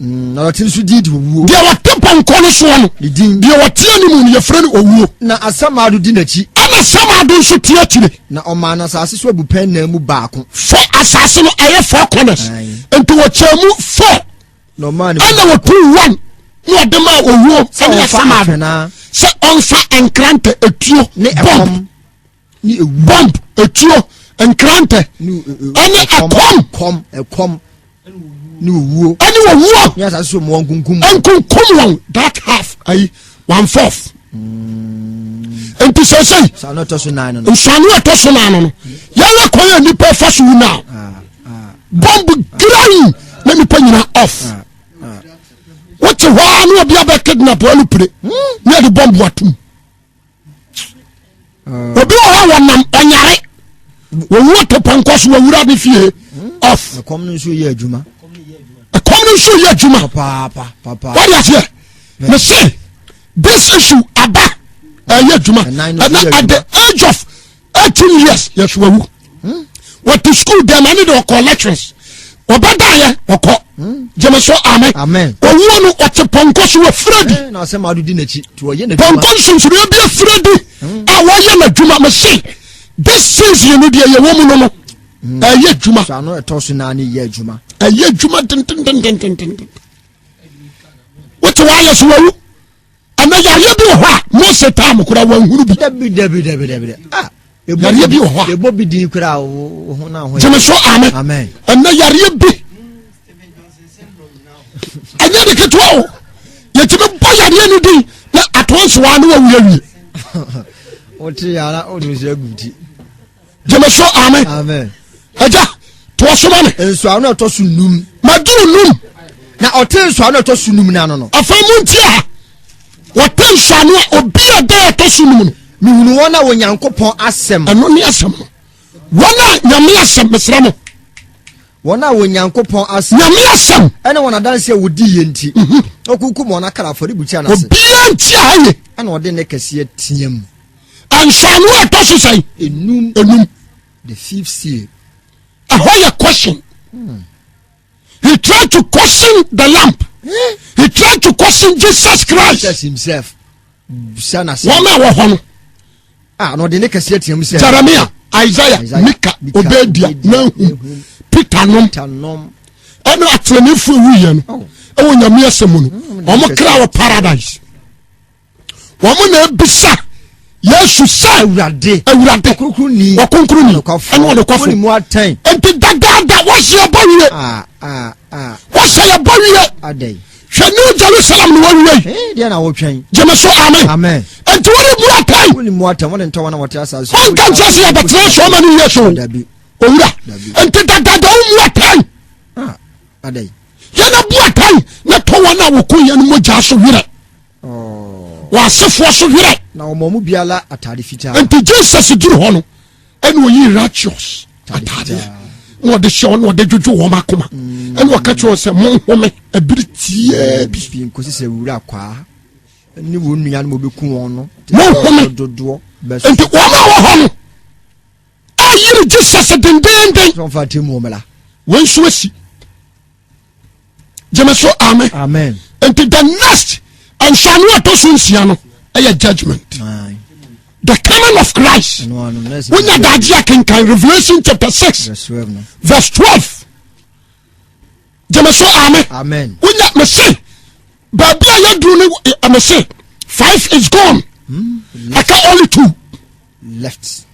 Hmm, na ɔte nso din de owuo. Deɛ ɔte pɔnkɔ no soɔ no. Ne din. Deɛ ɔte anim no yɛfrɛ no owuo. Na asamado di n'akyi. Ɛna samado nso te akyire. Na ɔmaa no asase so abupɛn nan mu baako. Fɔ asase no ɛyɛ four corners. Nti wɔkyɛɛ mu four. Na ɔmaa no ɛna wɔtu one na ɔde maa owuo ɛne asamado sɛ ɔnfa nkrantɛ etuo bomb bomb etuo nkrantɛ ɛne ɛkɔm ɛkɔm ne owuo ɛne owuo ne asase so mmoa nkunkum nkunkum wɔn that half ayi one fourth nti sɛsɛyi nsɔano ɛtɔ so nan no no nsɔano ɛtɔ so nan no no yɛyɛ kwan a nipa fa so wu now ah, ah. bomb grain na nipa nyina off ah, wote hɔ a na obi abɛ kidnap wɔn pire ne yɛde bomb atum. obi wɔ hɔ a wɔnam ɔnyare wɔwu atopɔnkɔ so wɔwura ne fie off ɛkɔm no nso yɛ adwuma ɛkɔm no nso yɛ adwuma wɔde aseɛ mese this issue aba ɛyɛ adwuma ɛna at the age of 18 years yɛso wawu hmm? wɔte school dɛm ɛne de ɔkɔ lectures ɔbɛdaeɛ ɔkɔ hmm. gyeme so amen owuo no ɔte pɔnkɔ so wafira di eh, pɔnkɔ nsonsonoeɛ bi afira di hmm. a wɔyɛ n'adwuma mese this season no deɛ yɛwɔ mu no no hmm. ɛyɛ adwuma ɛyɛ adwuma dendendendendenden wote wɔayɛ so wawu ɛnɛ yareɛ bi wɔ hɔ a mose tam koraa wanhunu bi dabi dabi dabi dabi ah yareɛ bi wɔ hɔ a ɛbɔ bi din koraa wo ho na ho gyeme so amen ɛnɛ yareɛ bi ɛnyɛ de ketewa o yɛtumi bɔ yareɛ no din na atoɔ nsoa ne wawu awie wote yara wode nso agu ti gyeme so amen agya toa so ma me nsuano a ɛtɔ so num maduru num na ɔte nsuano a ɛtɔ so num no ano no afei mu nti a wɔte nsuano a obi a da ɛtɔ so num no mehunu wɔn a Onyankopɔn asɛm ɛno ne asɛm no wɔn a nyame asɛm mesrɛ mo wɔn a Onyankopɔn asɛm nyame asɛm ɛne wɔn adanse a wɔdi yɛ nti ɔkunkum wɔn akra afɔrebukyia no ase obiara nti a ɛyɛ ɛna ɔde ne kɛseɛ team Nsɔano a ɛtɔ so sɛn? Enum. Enum. The fifth seal. Ɛhɔ yɛ question. Hmm. He tried to question the lamp. Hmm. He tried to question Jesus Christ. Jesus himself. Wɔn a wɔ hɔ no. Ah, na ɔde ne kɛseɛ team sɛ. Jeremiah, Isaiah, Mika, Obedia, Nahum, Peter nom. Ɛna atenefo ewu yɛ no. Oh. Ɛwɔ nyame asɛm mu no. Hmm, Wɔn kra wɔ paradise. Wɔn na ebisa Yesu sɛ Awurade Awurade ɔkronkronni ɔkronkronni ɛne ɔnokwafo wone mu atɛn nti dadaada wɔhyɛ yɛbɔ wie ah, ah, ah. wɔhyɛ yɛbɔ wie hwɛ New Jerusalem na wɔwie yi deɛ na wɔtwɛn gyeme so amen amen nti wɔne mu atɛn wone mu atɛn wɔne ntɔwa na wɔte asase wɔnka nkyerɛ sɛ yɛbɛtena so ɔma no yie so owura nti dadaada wo mu atɛn yɛn abu atɛn na tɔ wɔn a wɔko yɛn mogya so werɛ wɔ asefoɔ so werɛ. Na wɔn mu biara atade fitaa. Nti Jesus duru hɔ no ɛna oyi righteous atadeɛ na ɔde hyɛ wɔn na ɔde dwodwo wɔn akoma mm. ɛna ɔka kyerɛ wɔn sɛ monhome ɛbiri tiaa bi. Bi nkosi sɛ wura kwaa ne wɔn nua no wɔbɛku wɔn no. Monhome dodoɔ nti wɔn a wɔ hɔ no ayiri Jesus dendenden. Sɛ wɔn fa atemmuo mmra. Wɔn nso asi. gyeme so amen amen nti the next nsɔano a ɛtɔ so nsia no ɛyɛ judgment the coming of Christ wonya daagye akenkan Revelation chapter 6 verse 12 gyeme so amen amen wonya mese baabi a yɛduru no eh, mese five is gone hmm? aka only two left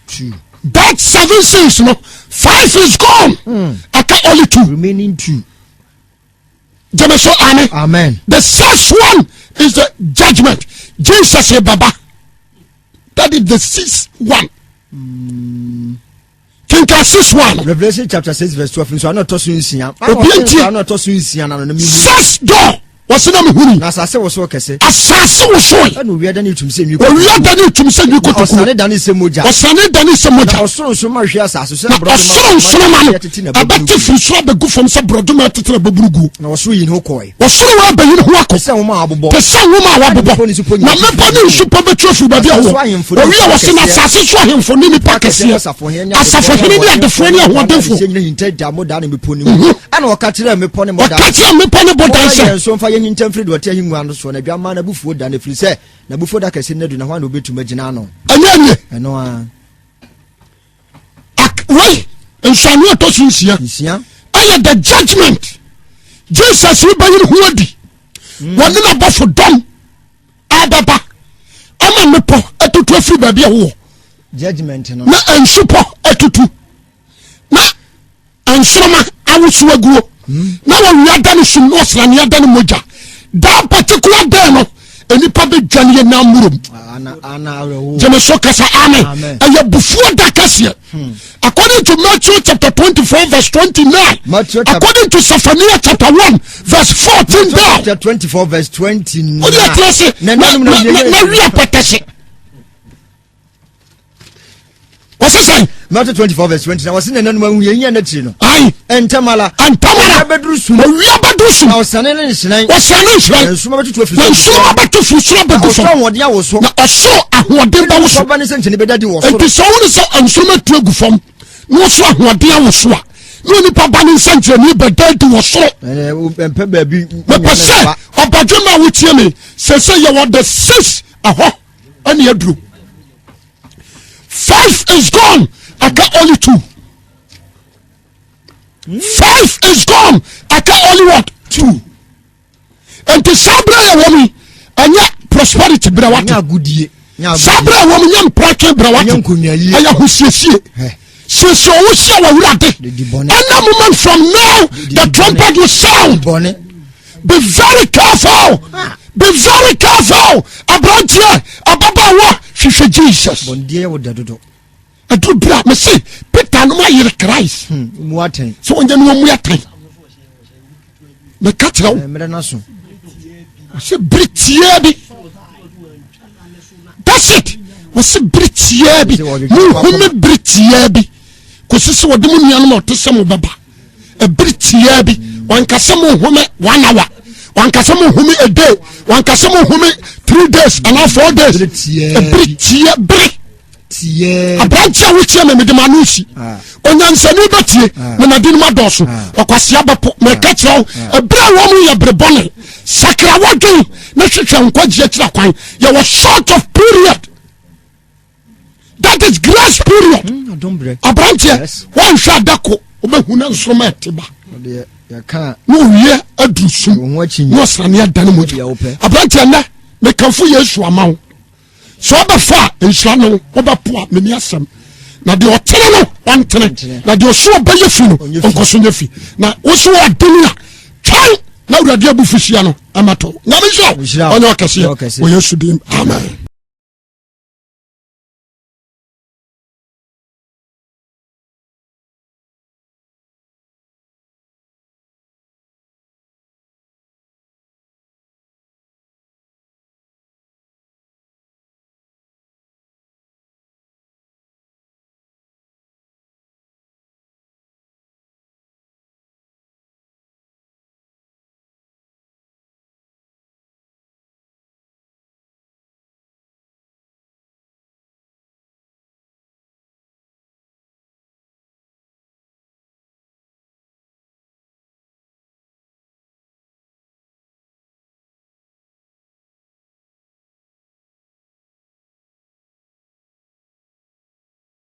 two that seven sins no five is gone mm. aka only two remaining two jẹ́mi so amen amen the sixth one is the judgment Jesus yẹ baba that is the sixth one. Mm. Kenkan 6 1. Revelation chapter 6 verse 12 nso ano ɛtɔ so nsia. Obi nti. Ano ɛtɔ so nsia na no mi hu. Six door wɔsi na mi hu ni. Na asase wosow kɛse. Asase wosow. Ɛna owia dani tum sɛ nwi kotokuo. Owia dani tum sɛ nwi kotokuo. Na ɔsane dani sɛ mogya. Ɔsane dani sɛ mogya. Na ɔsoro nsoromma hwe asase so. Na ɔsoro nsoromma no ɛbɛte firi soro abɛgu fam sɛ borɔdoma ɛtete na bɛburu guo. Na ɔsoro yi ne ho kɔe. Ɔsoro wa abɛyi ne ho akɔ. Te sɛ nwoma a wɔabobɔ. Te sɛ nwoma a wɔabobɔ. Na mmepɔ ne nsupɔ bɛtu afiri baabi a wɔwɔ. Owie wɔ se na asase so ahemfo ne nnipa kɛseɛ, asafohene ne adefoɔ ne ahoɔdenfoɔ. Ɛna ɔka kyerɛɛ mmepɔ ne bodan. Ɔka kyerɛɛ mmepɔ ne bodan sɛ. Yɛnhinta mfiri deɛ ɔte ahengua no soɔ, na Adwammaa no abufuo da no, ɛfiri sɛ n'abufuo da kɛse no adu, na hwan na ɔbɛtumi agyina ano? Ɛnyɛ nie. Ɛno ara. Wei nsɔano ɛtɔ so nsia. Nsia. Ɛyɛ the judgment. Jesus bɛyi ne ho adi. Wɔne n'abɔfo dɔm abɛba ama mmepɔ atutu afiri baabi a wowɔ. Judgment no. Na nsupɔ atutu. Na nsoroma awoso aguo na wɔwia da no sum na ɔsrane ada no mogya. That particular day no nnipa bɛdwane yɛ nam murom. Gyeme so kasa amen. Ɛyɛ bufuo da kɛseɛ. According to Matthew chapter 24 verse 29. Matthew chapter, according to Zephaniah chapter 1 verse 14 down. Chapter 24 verse 29. Wode atrɛ se na wia pɛtɛhye. Wɔse sɛn? Matthew 24 verse 29. Wɔse nananom ahohiahia no akyiri no. Ayi. Ntɛm ara. Ntɛm ara. Owia bɛduru sum. Owia bɛduru sum. Na ɔsrane ne nhyerɛn. Ɔsrane nhyerɛn. Na nsoromma bɛtutu afiri soro. Na nsoromma bɛtu firi soro abɛgu fam. Na ɔsoro ahoɔden awoso. Na ɔsoro ahoɔden bɛwoso. Ɔba ne sɛnkyɛnne bɛda di wɔ soro. Nti sɛ wɔn sɛ nsoromma tu agu fam na ɔsoro ahoɔden awoso a na onipa ba ne nsɛnkyerɛnne bɛda adi wɔ soro. Mepɛ baabi. Mepɛ sɛ ɔbadwemma a wotie me sɛ sɛ yɛwɔ the six ɛhɔ ɛne aduro. Five is gone. Aka only two. Five is gone. Aka only what? Two. Nti saa berɛ yɛ wɔm yi ɛnyɛ prosperity berɛ wate. Saa berɛ wɔm nyɛ mpratwe berɛ wate. Ɛyɛ hosiesie. Siesie ɔwo hyia wɔ awurade. Ɛna moment from now the trumpet will sound. Be very careful. Be very careful. Aberanteɛ, ababaawa, hwehwɛ Jesus. Ɛduru berɛ a mese Peter nom ayere Christ. Hmm, sɛ wɔnyɛ no wɔmmu atɛn. Meka kyerɛ wo. Ɔsɛ bere tiaa bi. That's it. Wɔsɛ bere tiaa bi. Monhome bere tiaa bi. Kɔsi sɛ wɔde mo nuanom a ɔte sɛ mo bɛba. Ɛbere tiaa bi. Wanka sɛ monhome one hour. Wanka sɛ monhome a day. Wanka sɛ monhome 3 days anaa 4 days. Ɛbere tiaa bere. Aberante a wotie me mede m'ano si. Ah. Onyansani bɛtie ah. na n'ade no mu adɔɔso. Ah. Ɔkwasea bɛpo. Meka kyerɛ wo, ɛberɛ a wɔn yɛ bere bɔne. Sakra w'adwen na hwehwɛ nkwagye akyira kwan. Yɛwɔ short of period. That is grace period. Hmm, Aberanteɛ, wɔnhwɛ adako, wobɛhu na nsoroma ɛte ba. Na owie aduru sum na ɔsrane adane mogya. Aberanteɛ nnɛ, mekamfo Yesu ama wo. Sɛ ɔbɛfa a, nhyira ne wo, wobɛpo a, menni asɛm. Na deɛ ɔtene no, ɔntene, na deɛ ɔso ɔbɛyɛ fi no, ɔnkɔ so nyɛ fi. Na wo so ɔdene a, twɛn na Awurade abufuhyia no ɛmɛto. Nyame nhyira wo, ɔnyɛ ɔkɛseɛ wɔ Yesu din, amen.